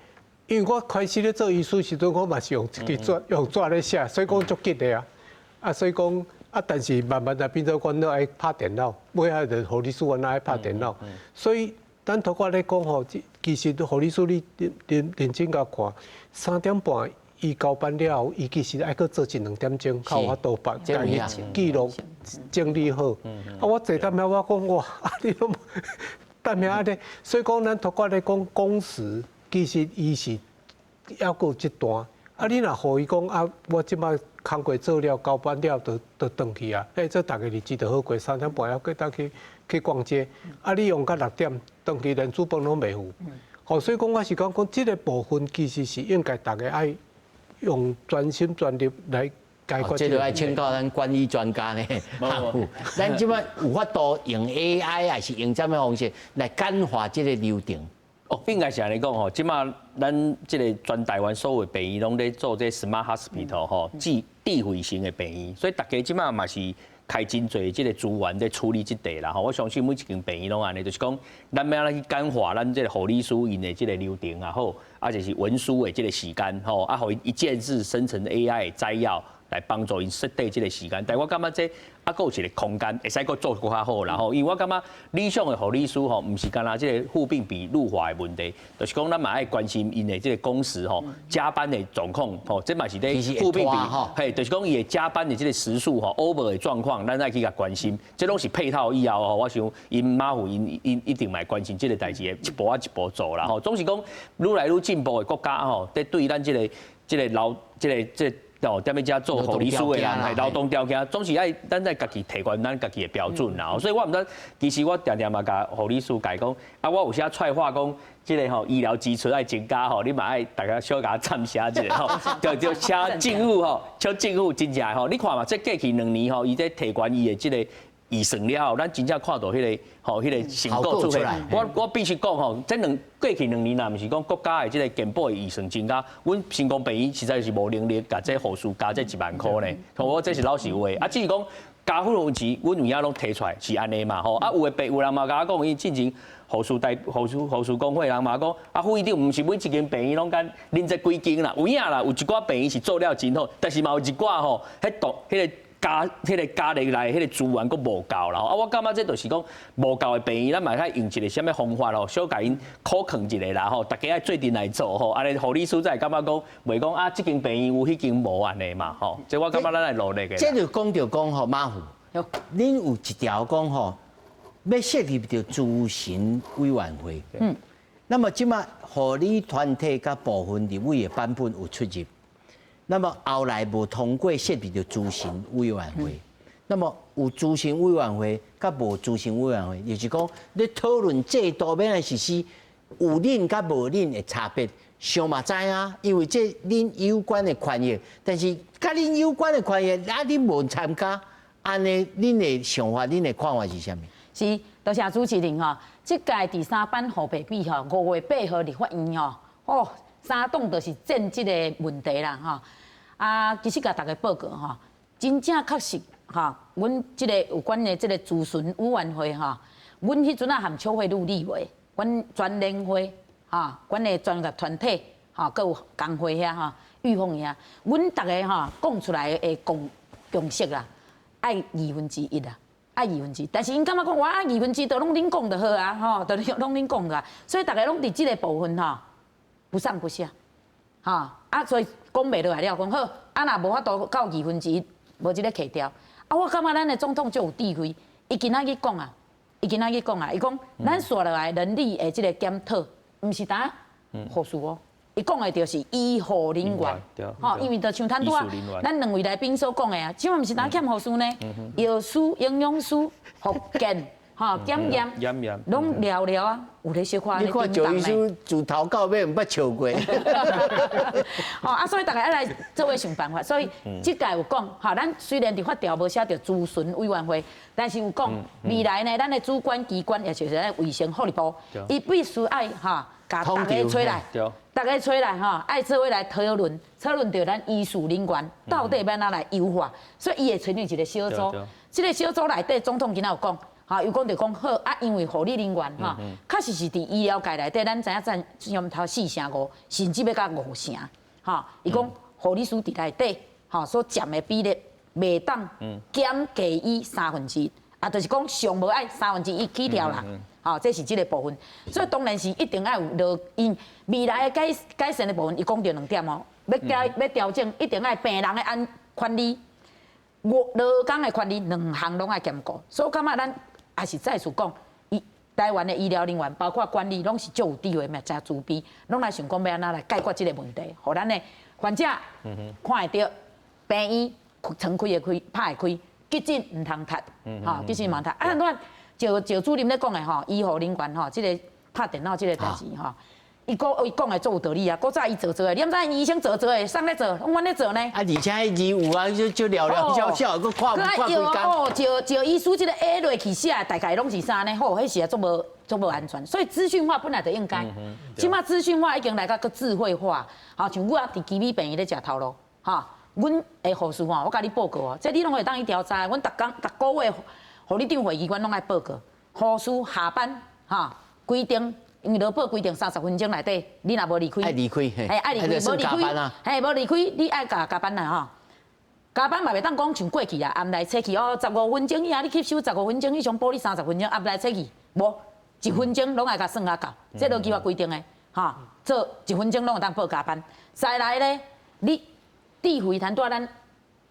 因為我開始咧做醫師時陣，我嘛是用一支紙用紙咧寫，所以講足緊的啊。啊，所以講啊，但是慢慢就變做阮都愛拍電腦，尾仔就護理師阮愛拍電腦。所以咱頭拄咧講吼，其實護理師你認認認真共看，3點半伊交班了後，伊其實愛閣做一兩點鐘，較有法度把共伊記錄整理好。啊，我坐踮遐，我講哇，啊你攏踮遐按呢，所以講咱頭拄咧講工時。其實伊是猶閣有這段，啊，你若予伊講啊，我這擺工課做了交班了，就就轉去啊，欸，這逐个日子就好過，3點半猶閣當去去逛街，啊，你用到6點轉去連煮飯攏袂赴，吼，所以講我是講講這個部分其實是應該逐家愛用專心專力來解決。這就愛請教咱管理專家呢，咱這擺有法度用 AI 還是用啥物方式來簡化這個流程？哦，應該是按呢講吼，這馬咱這個全台灣所有病院攏咧做這 smart hospital 吼，智慧型的病院，所以逐家這馬嘛是開真濟這個資源咧處理這塊啦吼。我相信每一間病院攏按呢，就是講咱欲按怎去簡化咱這個護理師𪜶的這個流程也好，啊就是文書的這个時間吼，啊，予伊一鍵式生成 AI 的摘要來幫助𪜶縮短這个時間。但我感覺這啊，閣有一个空間會使閣做閣較好啦吼，因為我感覺理想的護理師吼，毋是干焦這个護病比入法的問題，就是講咱嘛愛關心𪜶的這个工時吼，加班的狀況吼，這嘛是咧護病比，嘿，就是講伊的加班的這个時數吼，over 的狀況，咱愛去共關心，這攏是配套以後吼，我想𪜶馬父𪜶一定嘛會關心這个代誌的一步仔一步做啦吼。總是講愈來愈進步的國家吼，佇對咱這个勞這个這個哦，踮咧遮做護理師的人，係勞動條件，總是愛咱愛家己提懸咱家己的標準啦。所以我毋知，其實我定定嘛共護理師講，啊，我有時揣話講，這个吼醫療支出愛增加吼，你嘛愛大家小共贊聲一下吼，就就請政府吼，請政府真正吼，你看嘛，這過去2年吼，伊這提懸伊的這个預算了後，咱真正看到彼个吼，彼个成果出來。我必須講吼，這過去兩年若毋是講國家的這个健保的預算增加，阮成功病院實在是無能力共這護士加這1萬箍呢。我這是老實話。啊，只是講加分分錢，阮有影攏提出來是按呢嘛吼。啊，有的病有人嘛共我講，伊進前護士代護士護士公會人嘛講，啊，副院長毋是每一間病院攏敢恁這幾間啦，有影啦，有一寡病院是做了真好，但是嘛有一寡吼，彼度彼個。加彼个加入來彼个資源閣無夠啦，啊，我感覺這就是講無夠的病院，咱嘛會使用一个啥物方法咯，小共𪜶考勸一下啦吼，大家愛做陣來做吼，按呢護理師才會感覺講，袂講啊，這間病院有，彼間無按呢嘛吼，這我感覺咱愛努力的。這就講著講吼，馬父，恁有一條講吼，欲設立著諮詢委員會。那麼這馬護理團體佮部分立委的版本有出入。那麼後來無通過設立著諮詢委員會，那麼有諮詢委員會佮無諮詢委員會，就是講咧討論制度欲按怎實施，有恁佮無恁的差別，想嘛知影，因為這恁有關的權益，但是佮恁有關的權益，啊恁無參加，按呢恁的想法、恁的看法是啥物？是，多謝主持人吼，這屆第三版護病比吼，5月8號立法院吼，哦，三黨就是戰這個問題啦吼。啊，其實共大家報告吼，真正確實吼，阮這個有關的這個諮詢委員會吼，阮彼陣仔含邱惠女立委，阮全聯會吼，阮的專業團體吼，閣有工會遐吼，預防遐，阮逐个吼講出來的共識啦，愛1/2啦，愛二分之一，但是𪜶感覺講，哇，1/2都攏恁講就好啊，吼，都攏恁講啊，所以逐个攏佇這個部分吼，不上不下，吼啊，所以講袂落來了，講好，啊若無法度到1/2，無這个契調。啊，我感覺咱的總統足有智慧，伊今仔日講啊，伊今仔日講啊，伊講咱紲落來人力的這个檢討，毋是單護士哦，伊講的就是醫護人員，吼，因為就像坦拄仔，咱兩位來賓所講的啊，這馬毋是單欠護士呢，藥師、營養師、復健。吼，檢驗，攏聊聊啊，有咧小可。你看趙醫師自頭到尾毋捌笑過。吼啊，所以大家愛來做伙想辦法。所以這屆有講，吼，咱雖然佇法條無寫著諮詢委員會，但是有講未來呢，咱的主管機關，也就是咱衛生福利部，伊必須愛吼，共大家揣來，大家揣來吼，愛做伙來討論，討論著咱醫事人員到底欲按怎來優化。所以伊會成立一個小組，這个小組內底總統今仔有講。吼，又講著講好啊，因為護理人員吼，確實是佇醫療界內底，咱知影佔佔頭4成5，甚至欲到5成，吼。伊講護理師佇內底，吼所佔的比例袂當減低於1/3，啊，就是講上無愛1/3起跳啦，吼，這是這个部分。所以當然是一定愛有落𪜶未來的改善的部分，伊講著兩點哦，欲改欲調整，一定愛病人的安權利，我勞工的權利兩項攏愛兼顧。所以我感覺咱。也是再次講，醫台灣的醫療人員，包括管理，攏是足有智慧，嘛誠慈悲，攏來想講欲按怎來解決這个問題，予咱的患者看會著，病院床開會開，拍會開，急診毋通窒，吼，急診毋通窒。啊，咱趙趙主任咧講的吼，醫護人員吼，這个拍電腦這个代誌吼。伊講伊講的足有道理啊！古早伊做做的，你毋知𪜶醫生做做的，啥咧做？攏阮咧做呢。啊，而且彼字有啊，就就寥寥少少，閣看看幾工。哦，趙趙醫師這个 A 落去寫，大概攏是啥呢？吼，彼時啊足無足無安全，所以資訊化本來就應該。這馬資訊化已經來到閣智慧化，吼，像我佇基米病院咧食頭路，吼，阮的護士吼，我共你報告哦，這你攏會當去調查。阮逐工逐个月護理長會議，阮攏愛報告。護士下班，吼，規定。因為勞保規定三十分鐘內底，你若無離開，愛離開，嘿，愛離開，無離開，嘿，無離開，你愛共加班啦吼。加班嘛袂當講像過去啊，暗來早去哦，十五分鐘以後你吸收十五分鐘，彼種補你三十分鐘，暗來早去無一分鐘攏愛共算啊夠，這勞基法規定的，吼，做一分鐘攏會當報加班。再來咧，你智慧頭拄仔咱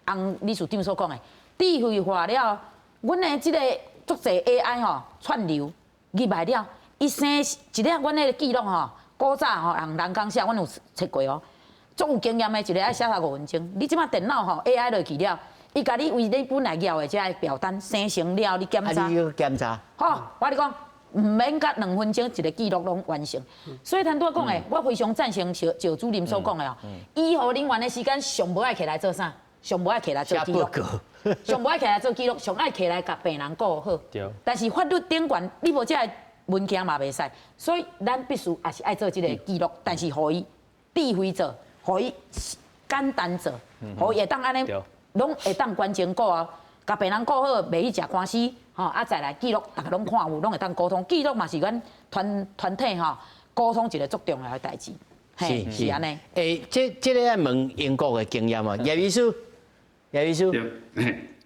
洪理事長所講的，智慧化了，阮的這個足濟 AI 吼串流入來了，伊生一粒阮彼個記錄吼，古早吼人人工寫，阮有測過哦。足有經驗的，一个愛寫到五分鐘。你這擺電腦吼 AI 落去了，伊共你為你本來要的這个表單生成了，你檢查。啊，你去檢查。好，我跟你講，毋免甲兩分鐘一個記錄攏完成。所以頭拄仔講的，我非常贊成邵趙主任所講的哦。醫護人員的時間上無愛起來做啥？上無愛起來做記錄。上無愛起來做記錄，上愛起來共病人顧好。但是法律頂懸，你無這个文件嘛袂使，所以咱必須也是愛做這个記錄，但是予伊智慧做。予伊簡單做，予伊會當按呢，攏會當完成過後，共病人顧好，袂去食官司，吼啊再來記錄，逐家攏看有，攏會當溝通。記錄嘛是阮團團體吼溝通一個足重要的代誌，是是按呢。欸，這這个愛問英國的經驗啊，葉醫師，葉醫師，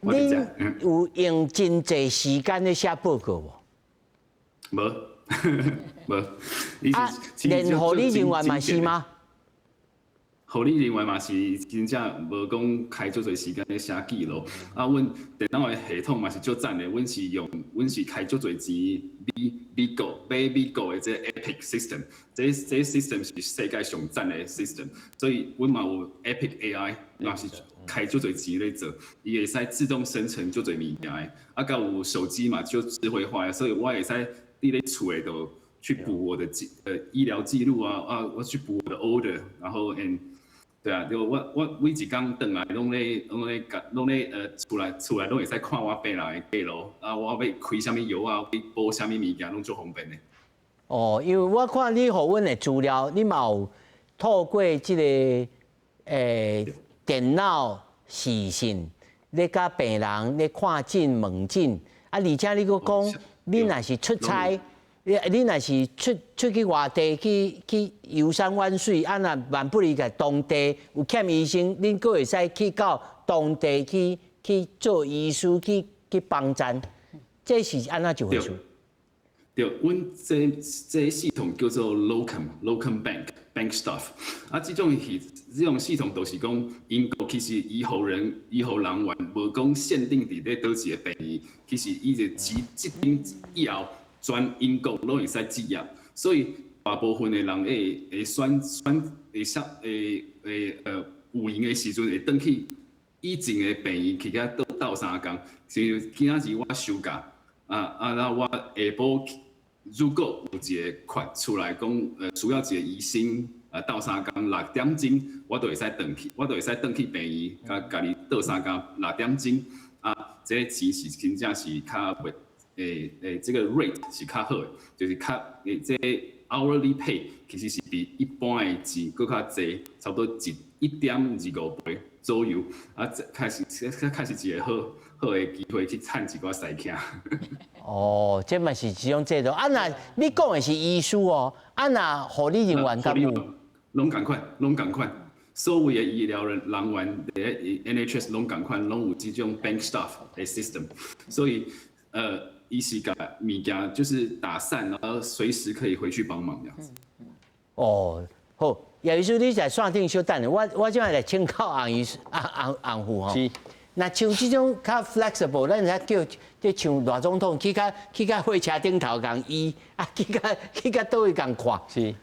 恁有用真濟時間咧寫報告無？無，無。啊，連護理人員嘛是嗎？護理人員嘛是真正無講開足濟時間咧寫記錄，啊，阮電腦的系統嘛是足讚的，阮是用，阮是開足濟錢美美國買美國的這個 Epic System，這這 system 是世界上讚的 system，所以阮嘛有 Epic AI，嘛是開足濟錢咧做，伊會使自動生成足濟物件的，啊，閣有手機嘛就智慧化的，所以我會使佇咧厝內頭去補我的記醫療記錄啊，啊，我去補我的 order，然後 and 對啊，就我我每一工轉來攏咧攏咧共攏咧厝內厝內攏會使看我病人的記錄，啊，我欲開啥物藥啊，欲補啥物物件，攏足方便的。哦，因為我看你予阮的資料，你嘛有透過這个電腦視訊咧佮病人咧看診問診，啊，而且你閣講，你若是出差，你你若是出出去外地去去遊山玩水，啊，若萬不離個當地有欠醫生，恁閣會使去到當地去去做醫師去去幫贊，這是按怎一回事？對，阮這這系統叫做 locum locum bank bank staff。啊，這種系這種系統就是講，英國其實醫護人醫護人員無講限定佇咧佗一个病院，其實伊就這這間以後全英國攏會使執業，所以大部分的人會會選選會選會會有閒的時陣會轉去以前的病院去遐鬥鬥相共。像今仔日我休假，啊啊，然後我下晡如果有一个缺出來講，需要一個醫生，鬥相共六點鐘，我就會使轉去，我就會使轉去病院，共家己鬥相共六點鐘。啊，這個錢是真正是較袂，欸欸，這個 rate 是較好的，就是較欸，這個 hourly pay 其實是比一般的錢閣較濟，差不多一一點二五倍左右。啊，這確實這確實一個好好的機會去趁一寡西客。哦，這嘛是一種制度。啊，若你講的是醫師哦，啊，若護理人員敢有？攏仝款，攏仝款。所有的醫療人人員佇 NHS 攏仝款，攏有這種 bank staff 的 system。所以，伊是共物件就是打散，然後隨時可以回去幫忙這樣子。哦，好，葉醫師，你在線頂稍等下，我我這擺來請教洪醫師、洪洪洪副吼。是。若像這種較 flexible，咱會使叫這像賴總統去較去較火車頂頭共醫，啊去較去較佗位共看。是。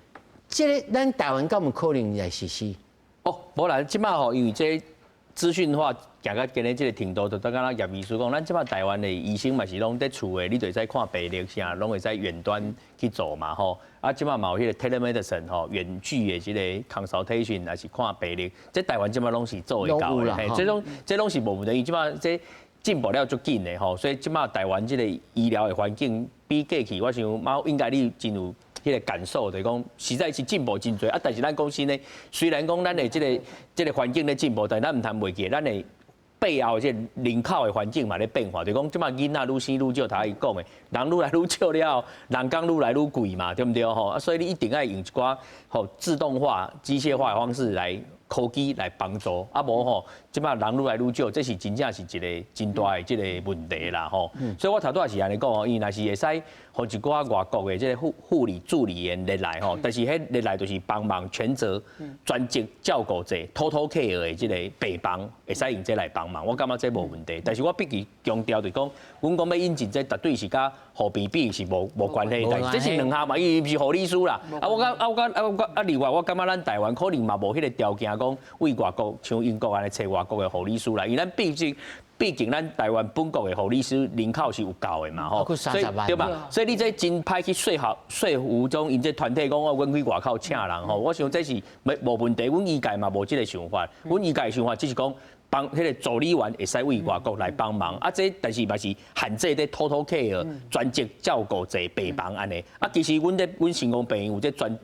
這个咱台灣敢有可能來實施？哦，無啦，這擺吼，因為這資訊化行到今日這个程度，就拄敢若葉醫師講，咱這擺台灣的醫生嘛是攏佇厝的，你就會使看病歷啥，攏會使遠端去做嘛吼。啊，這擺嘛有彼個 telemedicine 吼，遠距的這个 consultation，還是看病歷，這台灣這擺攏是做會到的，嘿，這攏這攏是無問題，因為這擺這進步了足緊的吼，所以這擺台灣這个醫療的環境比過去，我想嘛應該你真有彼个感受，就是講實在是進步真濟啊！但是咱講真的，雖然講咱的這个這个環境咧進步，但咱毋通袂記，咱的背後這人口的環境嘛咧變化，就講這擺囡仔愈生愈少，頭伊講的，人愈來愈少了後，人工愈來愈貴嘛，對毋對吼？啊，所以你一定愛用一寡吼自動化、機械化的方式來科技來幫助，啊無吼，這擺人愈來愈少，這是真正是一個真大的這個問題啦吼。所以我頭拄仔是按呢講吼，伊若是會使予一寡外國的這個護理助理員入來吼，但是彼入來就是幫忙全責專職照顧者、total care 的這個病房，會使用這來幫忙，我感覺這無問題。但是我必須強調就是講，阮講欲引進這絕對是佮護病比是無關係，但是這是兩項嘛，伊毋是護理師啦。啊，我感啊我感啊我啊另外我感覺咱台灣可能嘛無彼個條件講為外國像英國按呢揣外國的護理師來，因為咱畢竟咱台灣本國的護理師人口是有夠的嘛吼，所以對吧？所以你這真歹去說服這種𪜶這團體講哦，阮去外口請人吼，我想這是沒無問題，阮醫界嘛無這個想法，阮醫界的想法只是講幫彼個助理員會使為外國來幫忙，啊這但是嘛是限制咧 total care 專職照顧者病房按呢，啊其實阮咧阮成功病院有這專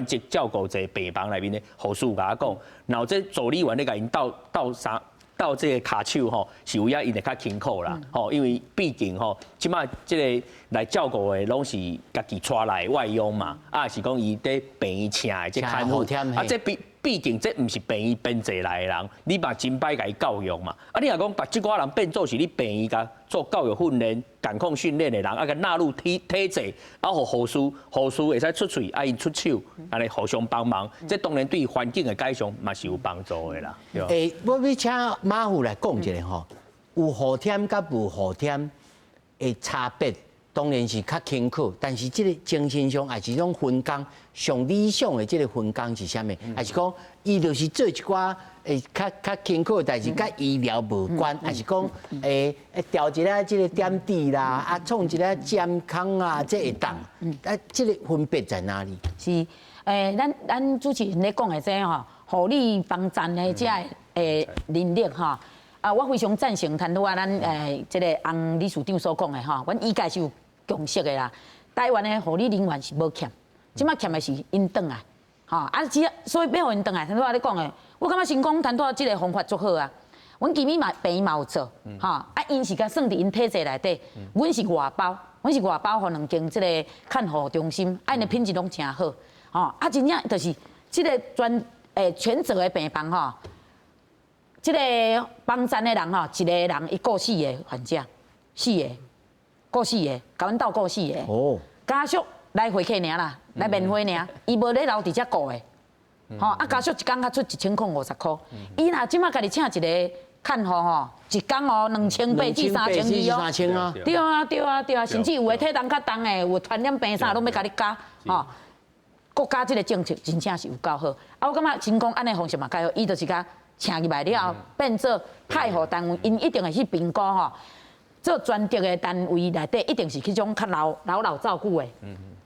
職照顧者病房內面的護士共我講，若有這助理員咧共𪜶鬥鬥相鬥這个跤手吼，是有影𪜶會較辛苦啦，吼，因為畢竟吼，這擺這个來照顧的攏是家己帶來的外傭嘛，啊是講伊佇病院請的這看護，啊這畢竟這毋是病院編制來的人，你嘛真歹共伊教育嘛。啊，你若講把這寡人變做是你病院共做教育訓練、感控訓練的人，啊，共納入體制，啊，予護士會使出喙，啊，𪜶出手，按呢互相幫忙，這當然對環境的改善嘛是有幫助的啦。欸，我欲請馬虎來講一下吼，有護忝佮無護忝的差別，當然是較辛苦，但是這個精神上也是種分工，上理想的這個分工是啥物？還是講伊就是做一寡會較辛苦的代誌，佮醫療無關，還是講會調一下這個點滴啦，啊創一下健康啊，這會當，啊這個分別在哪裡？是，咱主持人咧講的這吼，護理幫站的這个能力吼。啊，我非常贊成談拄仔咱這个洪理事長所講的吼，阮醫界是有共識的啦。台灣的護理人員是無欠，這擺欠的是𪜶轉來，吼啊，只所以欲予𪜶轉來，頭拄仔咧講的，我感覺成功談拄仔這个方法足好啊。阮其美嘛病院嘛有做，吼啊，𪜶是共算佇𪜶體制內底，阮是外包，阮是外包予兩間這个看護中心，啊，𪜶的品質攏誠好，吼啊，真正就是這个全責的病房吼。這个幫站的人吼，一个人伊顧四个患者，四个，顧四个，共阮鬥顧四个。哦。家屬來會客爾啦，來面會爾，伊無咧留佇遮顧的。吼啊，家屬一工較出1050箍。伊若這擺家己請一个看護吼，一工哦2800至3200 三千啊。對啊對啊對啊，甚至有的體重較重的，有傳染病啥攏欲共你加吼。國家這个政策真正是有夠好。啊，我感覺成功按呢方式嘛較好，伊就是共請入來了後，變做派予單位，𪜶一定會去評估吼，做專職的單位內底，一定是彼種較老照顧的，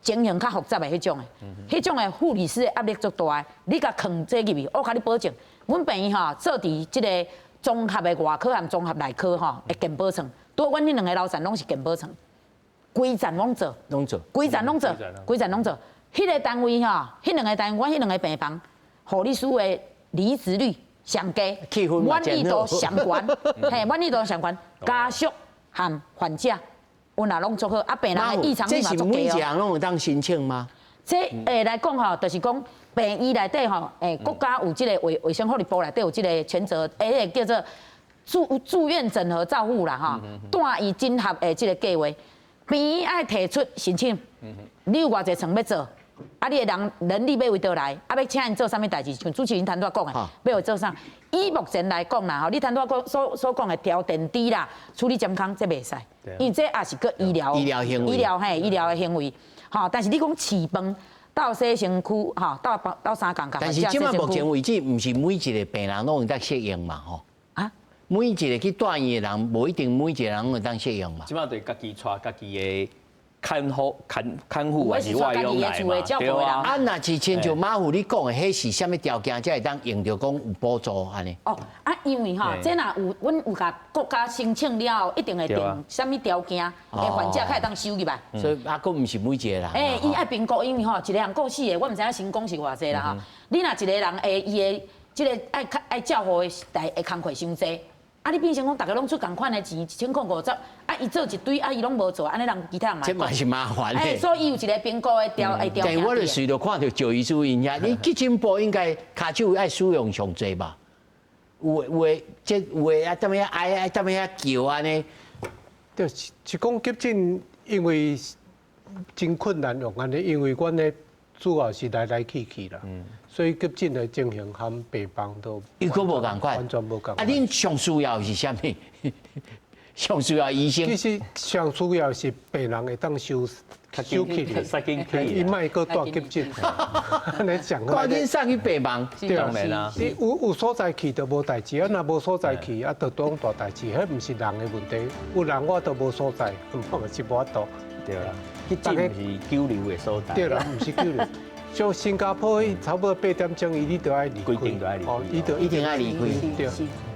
情形較複雜的彼種的，彼種的護理師的壓力足大的，你共囥這入去，我共你保證，阮病院吼做佇這个綜合的外科和綜合內科吼的健保床，拄阮彼兩个樓層攏是健保床，規層攏做，攏做，規層攏做，規層攏做，彼个單位吼，彼兩个單位，阮彼兩个病房護理師的離職率上低，滿意度上懸，嘿，滿意度上懸，家屬和患者，阮也攏足好，啊，病人的異常率嘛足低哦。這是每一個人攏會當申請嗎？這來講吼，就是講病院內底吼，國家有這个衛生福利部內底有這个全責，彼个叫做住院整合照護啦吼，住院整合的這个計劃，病院愛提出申請，你有偌濟床欲做？啊！你的人力欲佗位來？啊，欲請𪜶做啥物代誌？像主持人頭拄仔講的，欲予做啥？以目前來講啦，吼，你頭拄仔講所講的調電池啦，處理健康，這袂使，因為這也是閣醫療醫療行為，醫療嘿，醫療的行為，吼。但是你講飼飯鬥洗身軀，吼，鬥相仝。但是這擺目前為止，毋是每一个病人攏會當適應嘛，吼。啊？每一个去住院的人，無一定每一个人攏會當適應嘛。這擺對家己帶家己的看護還是外傭來嘛？對啊。啊，若是親像馬虎你講的，彼是啥物條件才會當用著講有補助按呢？哦，啊，因為吼，這若有阮有共國家申請了後，一定會定啥物條件的患者才會當收入來。所以啊，閣毋是每一個人。欸，伊愛評估，因為吼，一個人顧四個，我毋知影成功是偌濟啦吼。你若一個人會伊的這个愛愛照顧的代的工課傷濟。啊，你變成講逐家攏出仝款的錢，1050，啊，伊做一堆，啊，伊攏無做，按呢人其他人嘛。這嘛是麻煩的。所以伊有一個評估的條的條件。但我就隨著看著趙醫師𪜶遐，你急診部應該跤手愛使用上濟吧？有的有的，這有的啊，踮遐哀啊，踮遐叫按呢。對，是講急診，因為真困難用按呢，因為阮的主要是來來去去啦，所以急診的情形和病房都伊閣無仝款，完全無仝款。啊，恁上需要是啥物？上需要醫生。其實上需要是病人會當收收起來，伊莫閣蹛急診。按呢講，趕緊送去病房。對啊，你有所在去就無代誌，啊若無所在去，啊就當大代誌，彼毋是人的問題，有人我都無所在，我是無法度。對啦，急診毋是久留的所在。對啦，毋是久留。像新加坡，差不多8點鐘，伊你就愛離開，哦，伊就一定愛離開。對，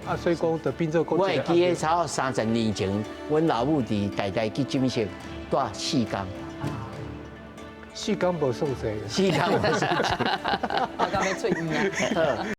啊，所以講就變做。我會記得差不多30年前，阮老母佇台大急診室蹛4工。4工無算濟。4工無算濟。我剛欲出院啊。